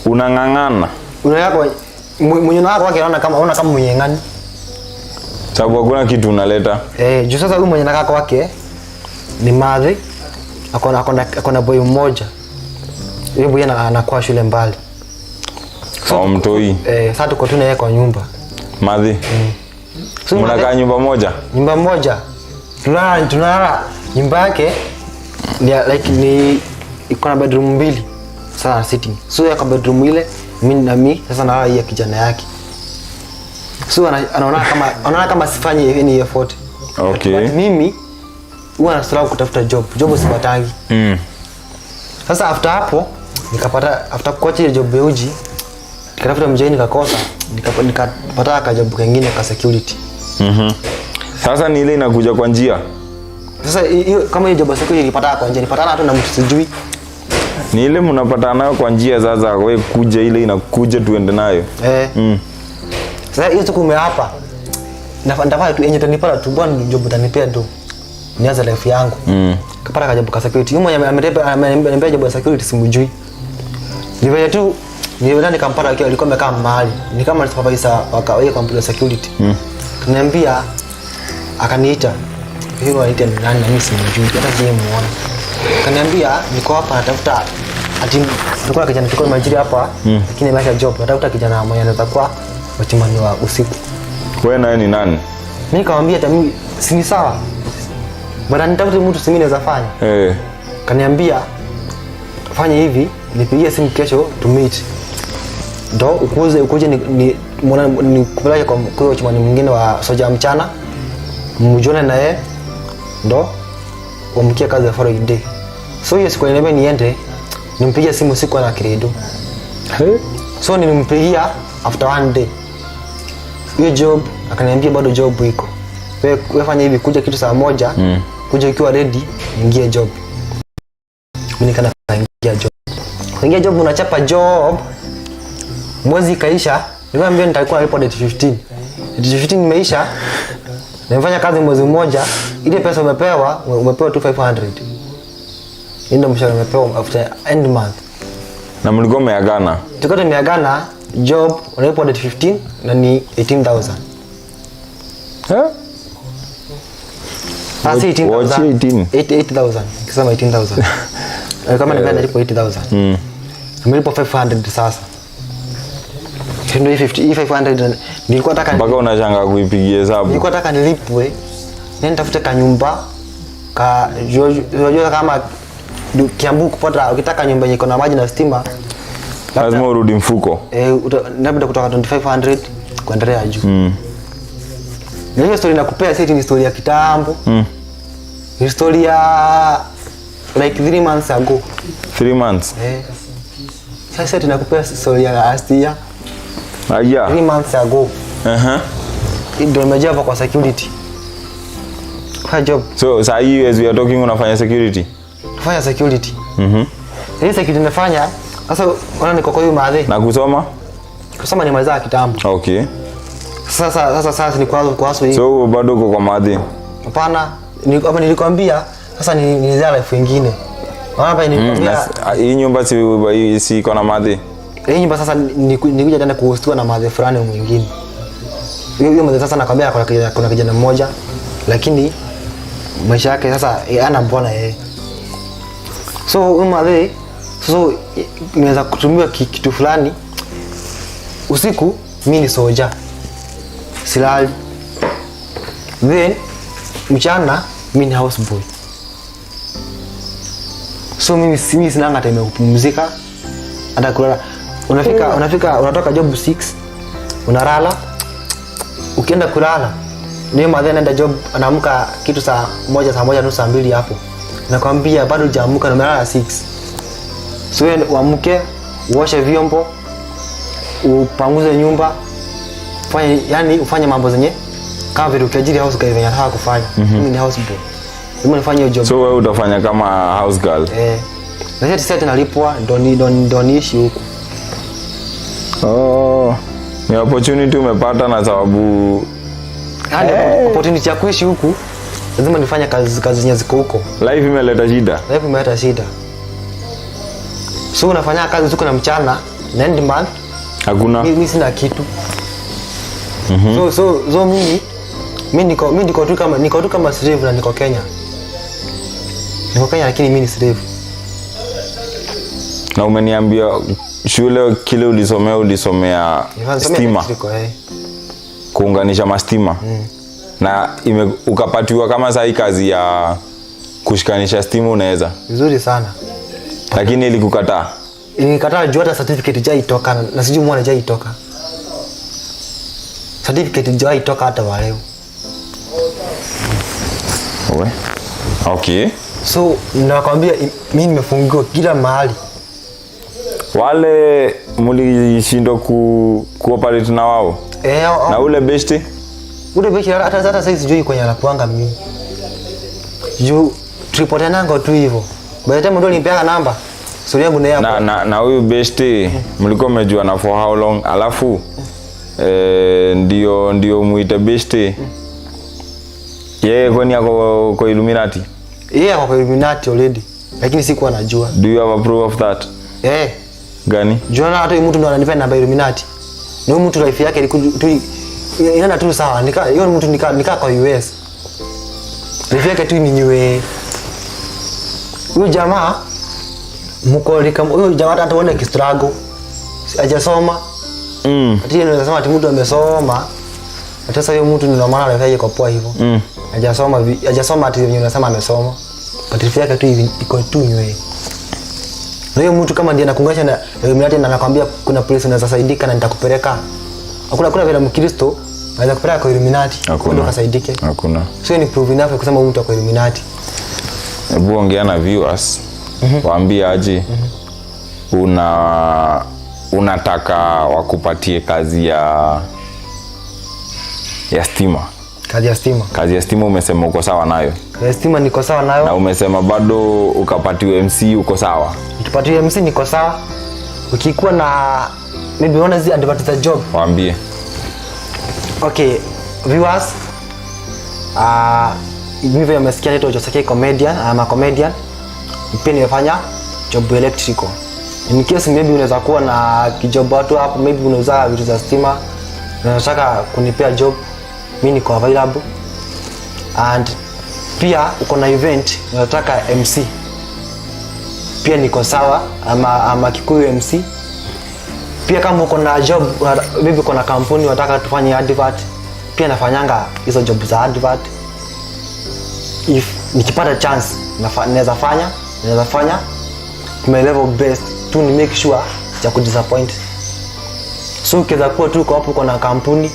Unang'ang'ana. Unakaa kwa mwenye wako wake anaona kama, anaona kama mwenye ngani. Sababu hakuna kitu unaleta. Juu sasa huyu mwenye nakaa kwake ni madhi, akona boy mmoja. Yule boy anakuwa shule mbali. So, mtoi. Sasa tuko tu na yeye kwa nyumba. Madhi. So, mnakaa madhi, nyumba moja? Nyumba moja. Tunalala nyumba yake ni like ni iko na bedroom mbili. Sasa sitting. So ya kwa bedroom ile mimi na mimi sasa nalala hii ya kijana yake. So anaona kama sifanyi any effort. Okay. But mimi Huwa na struggle kutafuta job. Job sipatangi. Sasa after hapo nikapata, after kuacha ile job ya uji, nikatafuta mjei nikakosa, nikapata ka job kengine ka security. Sasa ni ile inakuja kwa njia. Sasa hiyo kama hiyo job ya security nilipata kwa njia, nilipatana tu na mtu sijui. Ni ile mnapatana nayo kwa njia sasa, we kuja ile inakuja tuende nayo. Eh. Sasa hiyo siku umeapa. Nitafanya tu yenye utanipata tu, bwana job utanipea tu. Nianze life yangu. Kapata ka job ka security. Yule mwenye ameniambia job ya security simjui. Ni vile tu nilienda nikampata akiwa alikuwa amekaa mahali. Ni kama supervisor wa hiyo kampuni ya security. Kaniambia, akaniita. Hiyo anaita ni nani na mimi simjui, hata sijamuona. Kaniambia niko hapa natafuta, ati tulikuwa na kijana, tulikuwa tumeajiri hapa, lakini ameacha job. Natafuta kijana mwenye anaweza kuwa watchman wa usiku. Wewe naye ni nani? Mimi nikamwambia hata mimi si ni sawa. Bwana nitafute mtu, si mimi naweza fanya. Kaniambia fanya hivi, nipigie simu kesho to meet. Ndo ukuje ni muona ni kupeleke kwa watchman mwingine wa soja mchana. Mjone na yeye ndo umkie kazi ya following day. So hiyo siku aliniambia niende nimpigie simu, siku ana credo. So nilimpigia after one day. Hiyo job akaniambia bado job iko. Wewe fanya hivi, kuja kitu saa 1, kuja ukiwa ready, ingie job. Mimi nikaenda kuingia job. Kuingia job unachapa job. Mwezi ikaisha, nilikwambia nitakuwa nalipwa date 15. Date 15 imeisha. Nimefanya kazi mwezi mmoja, ile pesa umepewa tu 500. Ndio mshahara umepewa after end month. Na mlikuwa mmeagana? Tulikuwa tumeagana job unalipwa date 15 na ni 18,000. Eh? Ah, si 18,000. Wachi 18. 8,000. Nikisema 18,000. Kama nimeenda nilipwa 8,000. Nimelipwa 500 sasa. Ndio hii 50, hii 500 nilikuwa nataka Mpaka unashangaa kuipigia hesabu. Nilikuwa nataka nilipwe, nenda nitafute kanyumba ka unajua kama Kiambu kupata, ukitaka nyumba yenye iko na maji na stima lazima urudi mfuko. Labda kutoka 2500 kuendelea juu. Na hiyo story nakupea sasa ni story ya kitambo. Ni story ya like 3 months ago. 3 months. Sasa tunakupea story ya last year. Aya. 3 months ago. Ndio nimejaa hapa kwa security. Kwa job. So saa hii as we are talking unafanya security? Nafanya security. Hii security nafanya sasa, unaona niko kwa hiyo madhe. Na kusoma? Kusoma nimaliza kitambo. Sasa ni kwa hii. So bado uko kwa madhe? Hapana, hapa nilikwambia sasa ni life nyingine. Maana hapa nilikwambia Hii nyumba si iko na madhe? Hii nyumba sasa nikuja tena kuhostiwa na madhe fulani mwingine. Hiyo madhe sasa nakwambia kuna kijana mmoja lakini maisha yake sasa hana bwana yeye. So huyo madhe so nimeweza kutumiwa kitu fulani usiku, mimi ni soja. Silali. Then mchana mimi ni houseboy. So mimi sina time ya kupumzika hata kulala. Unafika unatoka job 6 unalala. Ukienda kulala ni madhe anaenda job, anaamka kitu saa moja, saa moja nusu, saa mbili hapo. Nakwambia bado hujaamka na umelala 6. So wewe uamke, uoshe vyombo, upanguze nyumba, ufanye mambo zenye kama vile ukiajiri house girl venye anataka kufanya. Mimi ni house boy. Mimi nifanye hiyo job. So wewe utafanya kama house girl? Na sasa sasa nalipwa ndo niishi huku. Oh, ni opportunity umepata na sababu Opportunity ya kuishi huku lazima nifanye kazi zenye ziko huko. Life imeleta shida. Life imeleta shida. So unafanya kazi usiku na mchana, na end month hakuna. Mimi sina kitu. So mimi niko tu kama slave na niko Kenya. Niko Kenya lakini mimi ni slave. Na umeniambia shule kile ulisomea, ulisomea Nilikuwa nasomea stima. electrical. Kuunganisha mastima. Na ukapatiwa kama sahi kazi ya kushikanisha stima unaweza? Vizuri sana. Lakini ilikukataa? Ilinikataa juu hata certificate haijatoka na sijui mbona haijatoka. Certificate haijatoka hata wa leo. Owe. Okay. So nakwambia mi nimefungiwa kila mahali. Wale mlishindwa kuoperate na wao? Eh, Na ule beshte? Ule beshte hata sasa sijui kwenye anakuanga mimi. Juu tulipoteananga tu hivyo. By the time ndo nilimpeanga namba, story yangu na yeye hapo. Na huyu beshte mlikuwa mmejuana for how long? Alafu ndio muite beshte. Yeye kwani ako kwa Illuminati? Yeye ako kwa Illuminati already. Lakini sikuwa najua. Do you have a proof of that? Eh, Gani? juu naona hata huyu mtu ndo ananipea namba ya Illuminati. Na huyu mtu life yake ilikuwa tu inaenda tu sawa. Nika hiyo mtu nika kwa US. Life yake tu ni nywe. Huyu jamaa mko lika, huyu jamaa hata uone kistruggle. Hajasoma. Ati yeye anasema ati mtu amesoma. Ati sasa huyo mtu ndio maana life yake iko poa hivyo. Hajasoma ati venye unasema amesoma. But life yake tu hivi iko tu nywe. Na huyo mtu kama ndiye anakuunganisha na Illuminati na anakwambia kuna place unaweza saidika na nitakupeleka. Hakuna vile Mkristo anaweza kupeleka kwa Illuminati. Hakuna. Ndio kasaidike. Hakuna. Sio ni proof enough ya kusema huyu mtu ako Illuminati. Hebu ongea na viewers. Waambie aje unataka wakupatie kazi ya stima. Kazi ya stima. Kazi ya stima umesema uko sawa nayo. Kazi ya stima niko sawa nayo. Na umesema bado ukapatiwa MC uko sawa. Nikipatiwa MC niko sawa. Ukikuwa na maybe unaona hizi advert za job. Waambie. Okay, viewers, mimi vile mmesikia naitwa Jose comedian, I'm a comedian. Pia nimefanya job electrical. In case maybe unaweza kuwa na kijob watu hapo, maybe unauza vitu za stima, unataka kunipea job, mimi niko available. And pia uko na event unataka MC, pia niko sawa, ama Kikuyu MC. Pia kama uko na job, maybe uko na kampuni unataka tufanye advert, pia nafanyanga hizo job za advert. If nikipata chance naweza fanya to my level best tu ni make sure ya kudisappoint. So ukiweza kuwa tu uko hapo, uko na kampuni,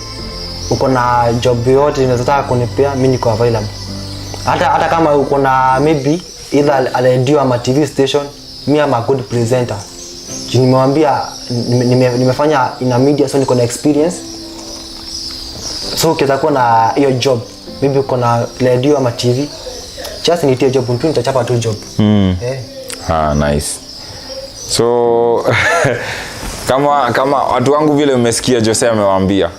uko na job yoyote unaweza taka kunipea, mimi niko available. Hata kama uko na maybe either a radio ama TV station, me am a good presenter. Juu nimewambia nimefanya in a media, so niko na experience. So ukiweza kuwa na hiyo job, maybe uko na radio ama TV, just nitie job tu, nitachapa tu job. Eh. Ah, nice. So kama watu wangu vile mmesikia Jose amewaambia,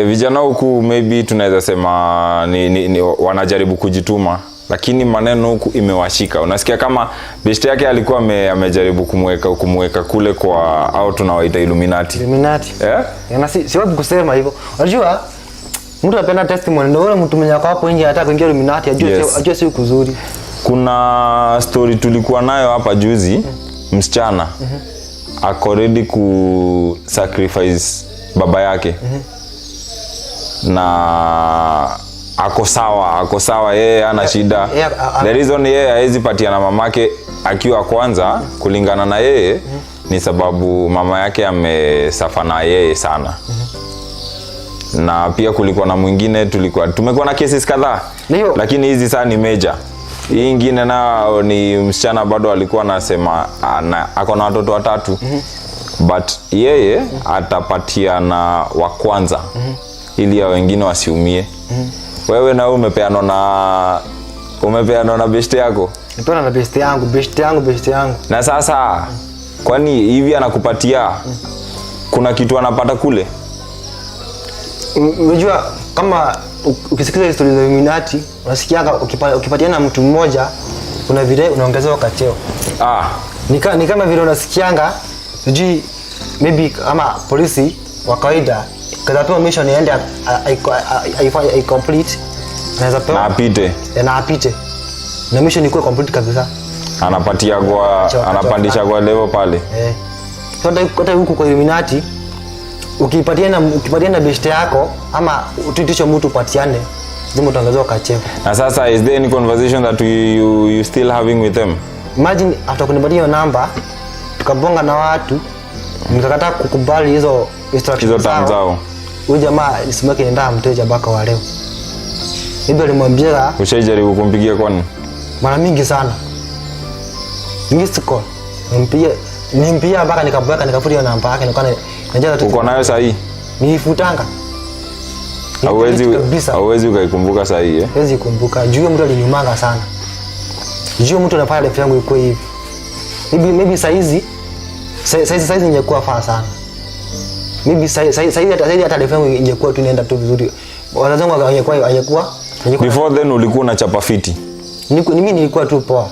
vijana huku maybe tunaweza sema ni wanajaribu kujituma, lakini maneno huku imewashika. Unasikia kama beshte yake alikuwa amejaribu kumweka kule kwa au tunawaita Illuminati. Illuminati. Eh? Na siwezi kusema hivyo. Unajua mtu anapenda testimony, ndio yule mtu mwenye ako hapo nje anataka kuingia Illuminati ajue ajue si kuzuri. Kuna story tulikuwa nayo hapa juzi, msichana ako ready ku sacrifice baba yake na ako sawa, yeye hana shida. The reason yeye hawezi patia na mamake akiwa kwanza, kulingana na yeye, ni sababu mama yake amesuffer na yeye sana. Na pia kulikuwa na mwingine, tulikuwa tumekuwa na cases kadhaa, lakini hizi saa ni major. Hii ingine nao ni msichana bado alikuwa anasema ako na watoto watatu, but yeye atapatia na wa kwanza ili ya wengine wasiumie. Wewe na wewe umepeanwa na beshte yako? Nipeana na best yangu, best yangu, best yangu. Na sasa kwani hivi anakupatia, kuna kitu anapata kule? Unajua kama ukisikiza historia za Illuminati unasikianga ukipatiana mtu mmoja kuna vile unaongezewa kacheo. Ni kama vile unasikianga sijui maybe kama polisi wa kawaida kaza mission iende ai complete, anaweza pewa Na apite. Na apite na mission ikuwe complete kabisa. Anapatia kwa anapandisha kwa level pale. Eh. So hata huku kwa Illuminati ukipatiana beshte yako ama utitishe mtu upatiane, lazima utaongezewa kacheo. Na sasa is there any conversation that you still having with them? Imagine after kunipatia hiyo namba tukabonga na watu, nikakataa kukubali hizo instructions Hizo terms zao. Huyu jamaa simu yake inaenda mteja mpaka wa leo. Maybe alimwambia. Ushaijaribu kumpigia kwani? Mara mingi sana. Missed call. Nimpigia, nimpigia mpaka nikaboeka, nikafuta hiyo namba yake, nikaona najaza tu. Uko nayo sahii? Nilifutanga. Hauwezi Kabisa. hauwezi ukaikumbuka sahii, eh? Siwezi kumbuka. Juu huyo mtu aliniumanga sana. Juu huyo mtu anafanya life yangu ikuwe hivi. Maybe saizi saizi ingekuwa faa sana. Maybe saizi hata life yangu ingekuwa tu inaenda tu vizuri. Wazazi wangu wangekuwa Before then ulikuwa unachapa fiti? Mimi nilikuwa tu poa.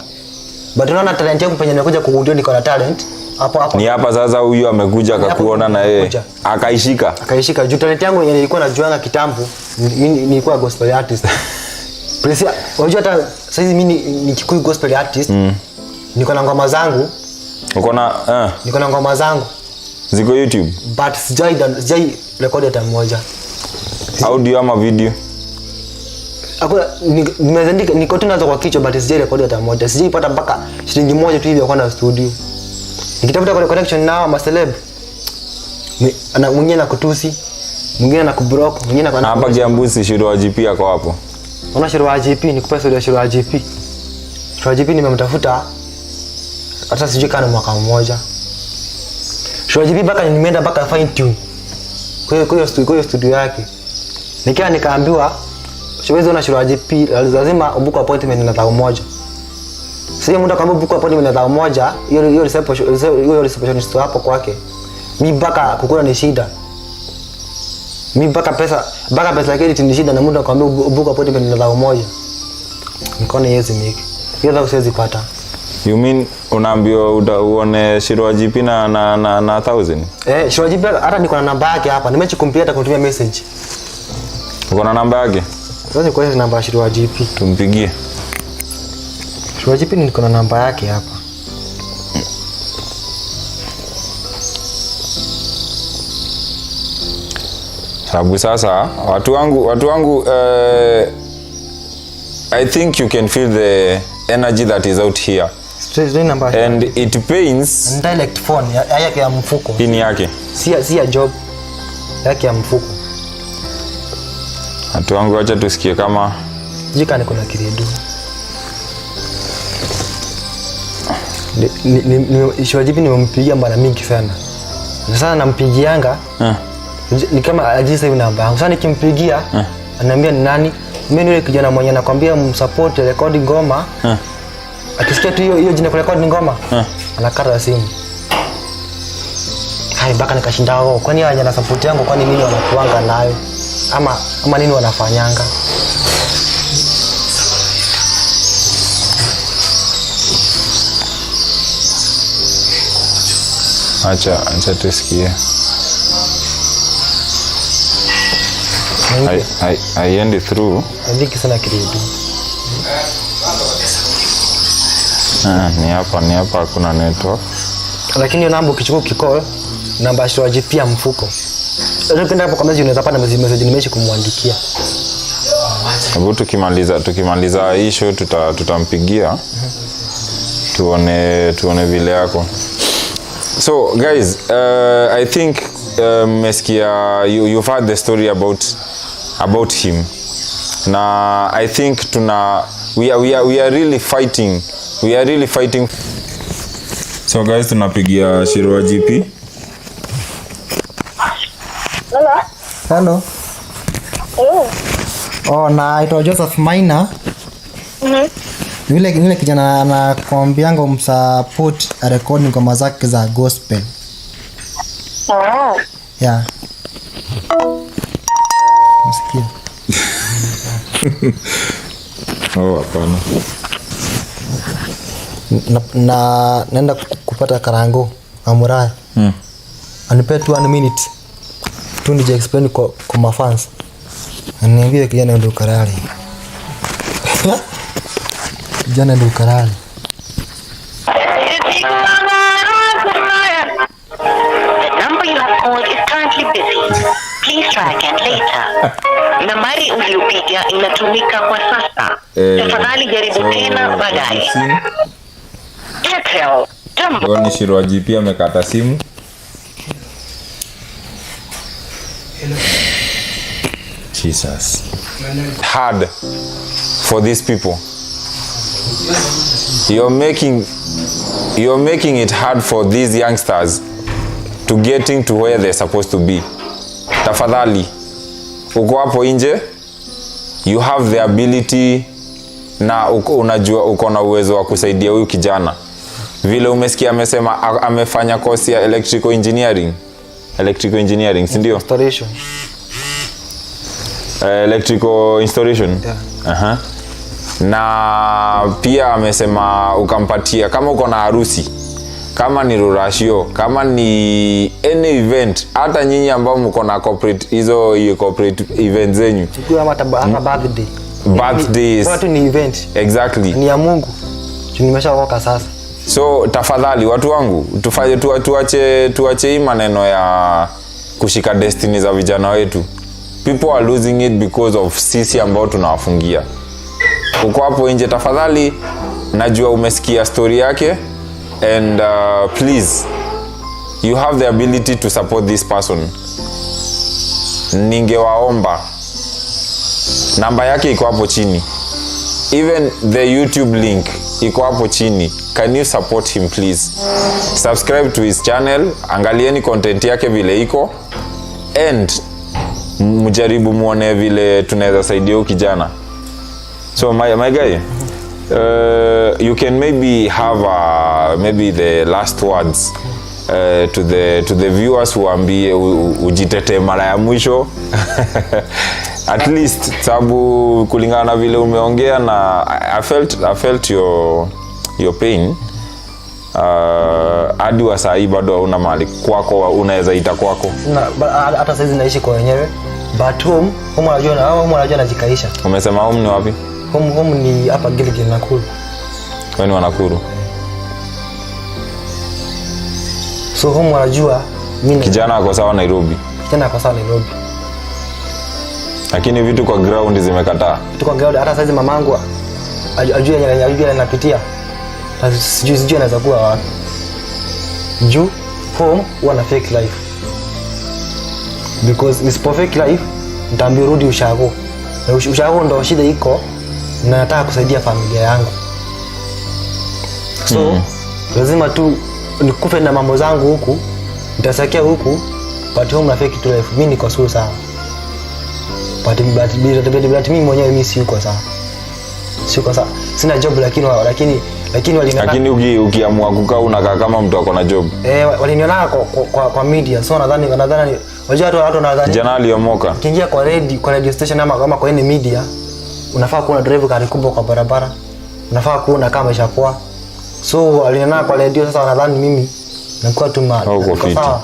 But unaona talent yangu penye nimekuja kugundua niko na talent hapo hapo. Ni hapa sasa huyu amekuja akakuona na yeye Amekuja. akaishika. Akaishika juu talent yangu yenye nilikuwa najuanga kitambo, mimi nilikuwa gospel artist. Presi, unajua hata saizi mimi ni Kikuyu gospel artist. Niko na ngoma zangu, Uko na niko na ngoma zangu ziko YouTube? But sijai record hata moja. Audio ama video? Hakuna, nimeandika, niko tu nazo kwa kichwa, but sijai record hata moja. Sijaipata mpaka shilingi moja tu hivi ya kwenda studio. Nikitafuta kwa connection nao ma celeb. Mwingine anakutusi, mwingine anakublock, mwingine Na hapa Kiambu si Shiro wa GP ako hapo? Unaona Shiro wa GP, nikupe story ya Shiro wa GP. Shiro wa GP nimemtafuta hata sijui kama ni mwaka mmoja. Shiro wa GP mpaka nimeenda mpaka fine tune. Kwa hiyo studio yake. Nikiwa nikaambiwa siwezi ona Shiro wa GP, lazima ubook appointment na 1,000. Sasa hiyo mtu akamwambia book appointment na 1,000, hiyo receptionist hapo kwake. Mi mpaka kukula ni shida. Mi mpaka pesa ya credit ni shida na mtu akamwambia book appointment na 1,000. Nikaona haiwezi make. Hiyo thao siwezi pata. You mean unaambiwa uone Shiro wa GP na 1000? Eh, Shiro wa GP hata niko na namba yake hapa. Nimechikumpigia hata kutumia message. Uko na namba yake? Siwezi kuonyesha namba ya Shiro wa GP. Tumpigie. Shiro wa GP niko na namba yake hapa. Sababu sasa watu wangu, I think you can feel the energy that is out here Sio namba. And it pains. Direct phone yake ya mfuko. Hii ni yake. Si ya job. Yake ya mfuko. Watu wangu, wacha tusikie kama Sijui kama niko na kiredu. Shiro wa GP nimempigia mara mingi sana. Sasa nampigianga ni kama ajui sasa hivi namba yangu. Sasa nikimpigia ananiambia ni nani? Mimi ni yule kijana mwenye nakwambia msupport record ngoma. Akisikia tu hiyo hiyo jina kurekodi ngoma anakata simu. Hai, mpaka nikashinda wao. Kwani hawa na support yangu, kwani nini wanakuanga nayo? Ama nini wanafanyanga? Acha tusikie. Haiendi through. Andiki sana kiredu. Ah, ni hapa hakuna network. Lakini hiyo namba ukichukua ukicall, namba ya Shiro wa GP ya mfuko. Sasa ukienda hapo kwa message unaweza pata message nimeishi kumwandikia. Hebu tukimaliza hii show tutampigia tuone vile yako. So guys, I think mmesikia, you've heard the story about him. Na I think tuna we are really fighting. We are really fighting. So guys, tunapigia Shiro wa GP. Hello. Hello. Oh. Oh, naitwa Joseph Maina. Yule kijana anakwambianga umsupport record ngoma zake za gospel. Oh. Yeah. Msikia. Oh, hapana. Na naenda kupata karango amuraya. Anipe tu one minute. Tu nije explain kwa mafans. Aniambie kijana ndio karali. Kijana ndio karali. The number you have called is currently busy. Please try again later. Nambari uliyopiga inatumika kwa sasa. Tafadhali jaribu tena baadaye. Simu. Airtel. Jambo. Huyo ni Shiro wa GP amekata simu. Jesus. Hard for these people. You're making it hard for these youngsters to getting to where they're supposed to be. Tafadhali, uko hapo nje, you have the ability na unajua uko na uwezo wa kusaidia huyu kijana. Vile umesikia amesema amefanya course ya electrical engineering. Electrical engineering, si ndio? Installation. Electrical installation. Yeah. Aha. Na pia amesema ukampatia, kama uko na harusi, kama ni ruracio, kama ni any event, hata nyinyi ambao mko na corporate, hizo hiyo corporate event zenyu. Ikiwa ama hata birthday. Birthdays. Bora tu ni event. Exactly. Ni ya Mungu. Juu nimeshaokoka sasa. So tafadhali watu wangu, tufanye tuache hii maneno ya kushika destiny za vijana wetu. People are losing it because of sisi ambao tunawafungia. Uko hapo nje, tafadhali, najua umesikia story yake and please, you have the ability to support this person. Ningewaomba, namba yake iko hapo chini, even the YouTube link iko hapo chini. Can you support him, please? Subscribe to his channel, angalieni content yake vile iko and mjaribu muone vile tunaweza saidia huyu kijana. So my guy, you can maybe have maybe the last words to the viewers, uambie, ujitetee mara ya mwisho at least, sababu kulingana na vile umeongea na I felt your pain, hadi wa saa hii bado hauna mahali kwako unaweza ita kwako. Hata saizi naishi kwa wenyewe, but home anajua na home anajua najikaisha. Umesema home ni wapi? Home ni hapa Gilgil, Nakuru. Wewe ni wa Nakuru? So home wanajua mimi Kijana ako sawa Nairobi? Kijana ako sawa Nairobi. Lakini vitu kwa ground zimekataa. Tuko ground, hata saizi mamangu ajue anapitia na sijui anaweza kuwa wapi. Juu home huwa na fake life, because nisipo fake life nitaambiwa rudi ushago, na ushago ndo shida iko na nataka kusaidia familia yangu, so lazima tu nikufe na mambo zangu huku, nitasakia huku, but home na fake tu life. Mimi niko suru sawa, but mimi mwenyewe mimi siyuko sawa, siyuko sawa, sina job, lakini waliniona. Lakini ukiamua kukaa unakaa kama mtu ako na job. Eh, waliniona kwa media, so nadhani unajua watu wanadhani Kijana aliomoka. Ukiingia kwa radio station ama kama kwa any media, unafaa kuwa na drive gari kubwa kwa barabara, unafaa kuwa unakaa maisha poa. So waliniona kwa radio, sasa wanadhani mimi nakuwa tu ma Uko niko fiti. sawa.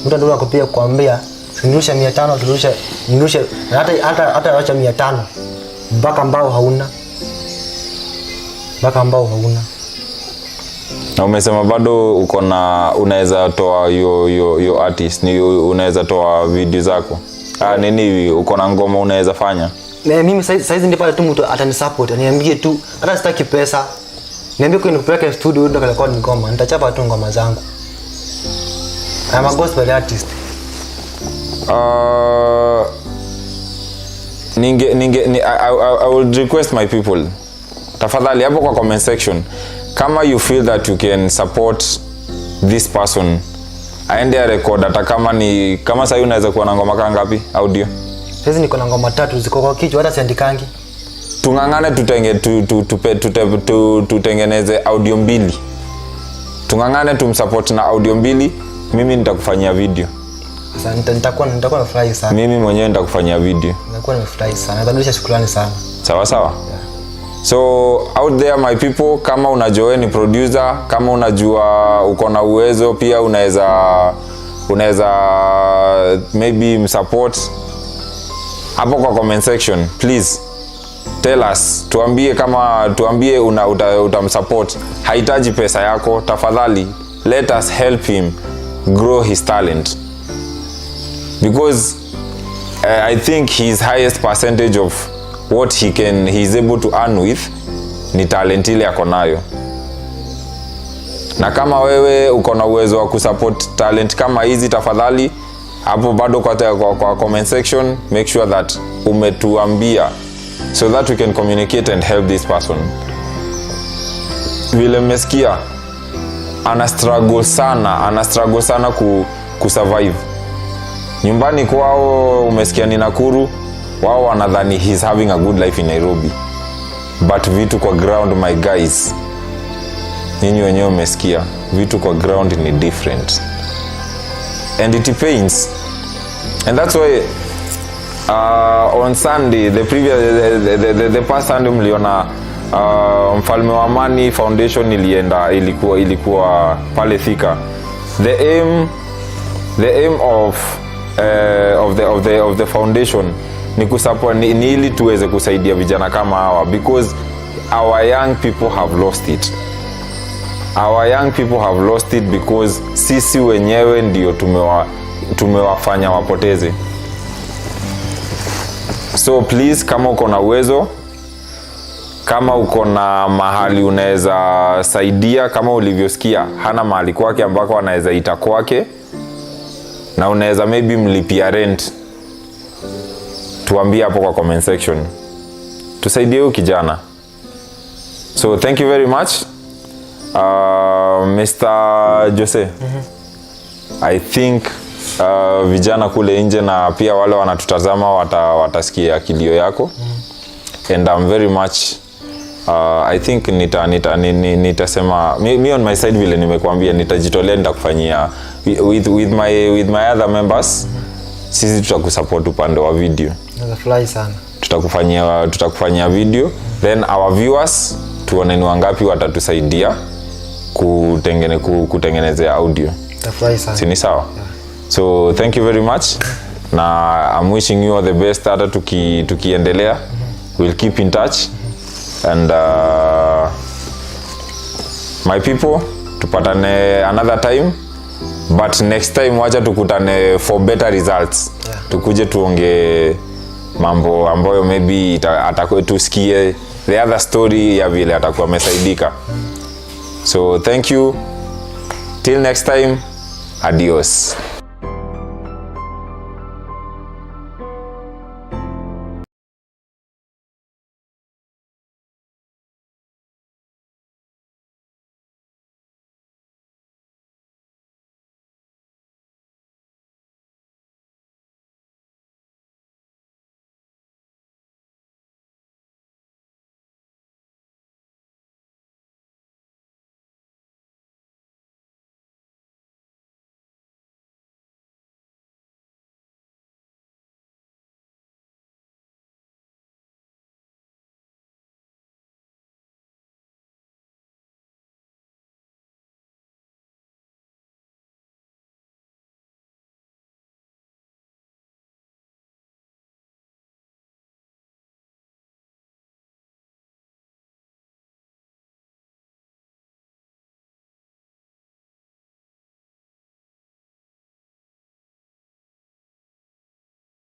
Mtu ndio akupia kuambia nirushe 500, turushe, nirushe na hata acha 500, mpaka mbao hauna, mpaka mbao hauna. Na umesema bado uko na, unaweza toa yo artist ni unaweza toa video zako, ah, nini, uko na ngoma unaweza fanya? Mimi saizi ndi pale tu mtu atanisupport, aniambie tu, hata sitaki pesa, niambie kwa nikupeleke studio ndo karekodi ngoma, nitachapa tu ngoma zangu. I'm a gospel artist. Ninge, ninge, ni, I would request my people, tafadhali, hapo kwa comment section, kama you feel that you can support this person aende record, hata kama ni kama sahii unaweza kuwa na ngoma kaa ngapi audio? Saizi niko na ngoma tatu ziko kwa kichwa, hata siandikangi. Tung'ang'ane tutenge, tu, tu, tupe, tute, tu, tutengeneze audio mbili, tung'ang'ane tumsupport na audio mbili, mimi nitakufanyia video. Sasa nitakuwa nimefurahi sana. Mimi mwenyewe nitakufanyia video. Nitakuwa nimefurahi sana, nitarudisha shukrani sana. Sawa sawa. So out there, my people, kama unajua wewe ni producer, kama unajua uko na uwezo pia unaweza maybe msupport, hapo kwa comment section please tell us, tuambie kama, tuambie utamsupport. Hahitaji pesa yako. Tafadhali, let us help him grow his talent, because I think his highest percentage of what he's able to earn with ni talent ile ako nayo. Na kama wewe uko na uwezo wa kusupport talent kama hizi, tafadhali Hapo bado kwa comment section, make sure that umetuambia so that we can communicate and help this person. Vile mmesikia, ana struggle sana, ana struggle sana kusurvive nyumbani kwao. Umesikia ni Nakuru, wao wanadhani he's having a good life in Nairobi, but vitu kwa ground, my guys, nyinyi wenyewe umesikia, vitu kwa ground ni different and it pains. And that's why on Sunday, the previous the past Sunday, mliona Mfalme wa Amani Foundation ilienda, ilikuwa pale Thika. The aim of the foundation ni kusupport, ni ili tuweze kusaidia vijana kama hawa, because our young people have lost it. Our young people have lost it because sisi wenyewe ndio tumewafanya wapoteze. So please, kama uko na uwezo, kama uko na mahali unaweza saidia, kama ulivyosikia hana mahali kwake ambako anaweza ita kwake, na unaweza maybe mlipia rent, tuambie hapo kwa comment section, tusaidie huyu kijana. So thank you very much, Mr. Jose. I think vijana kule nje na pia wale wanatutazama watasikia kilio yako and I'm very much I think nitasema me on my side, vile nimekuambia, nitajitolea, nitakufanyia with my other members. Sisi tutakusupport upande wa video. Naweza furahi sana. Tutakufanyia video, then our viewers, tuone ni wangapi watatusaidia kutengenezea audio. Tafurahi sana. Si ni sawa? So thank you very much na I'm wishing you all the best. Hata tukiendelea, we'll keep in touch. And my people, tupatane another time, but next time wacha tukutane for better results. Tukuje tuonge mambo ambayo maybe tusikie the other story ya vile atakuwa amesaidika. So thank you, till next time, adios.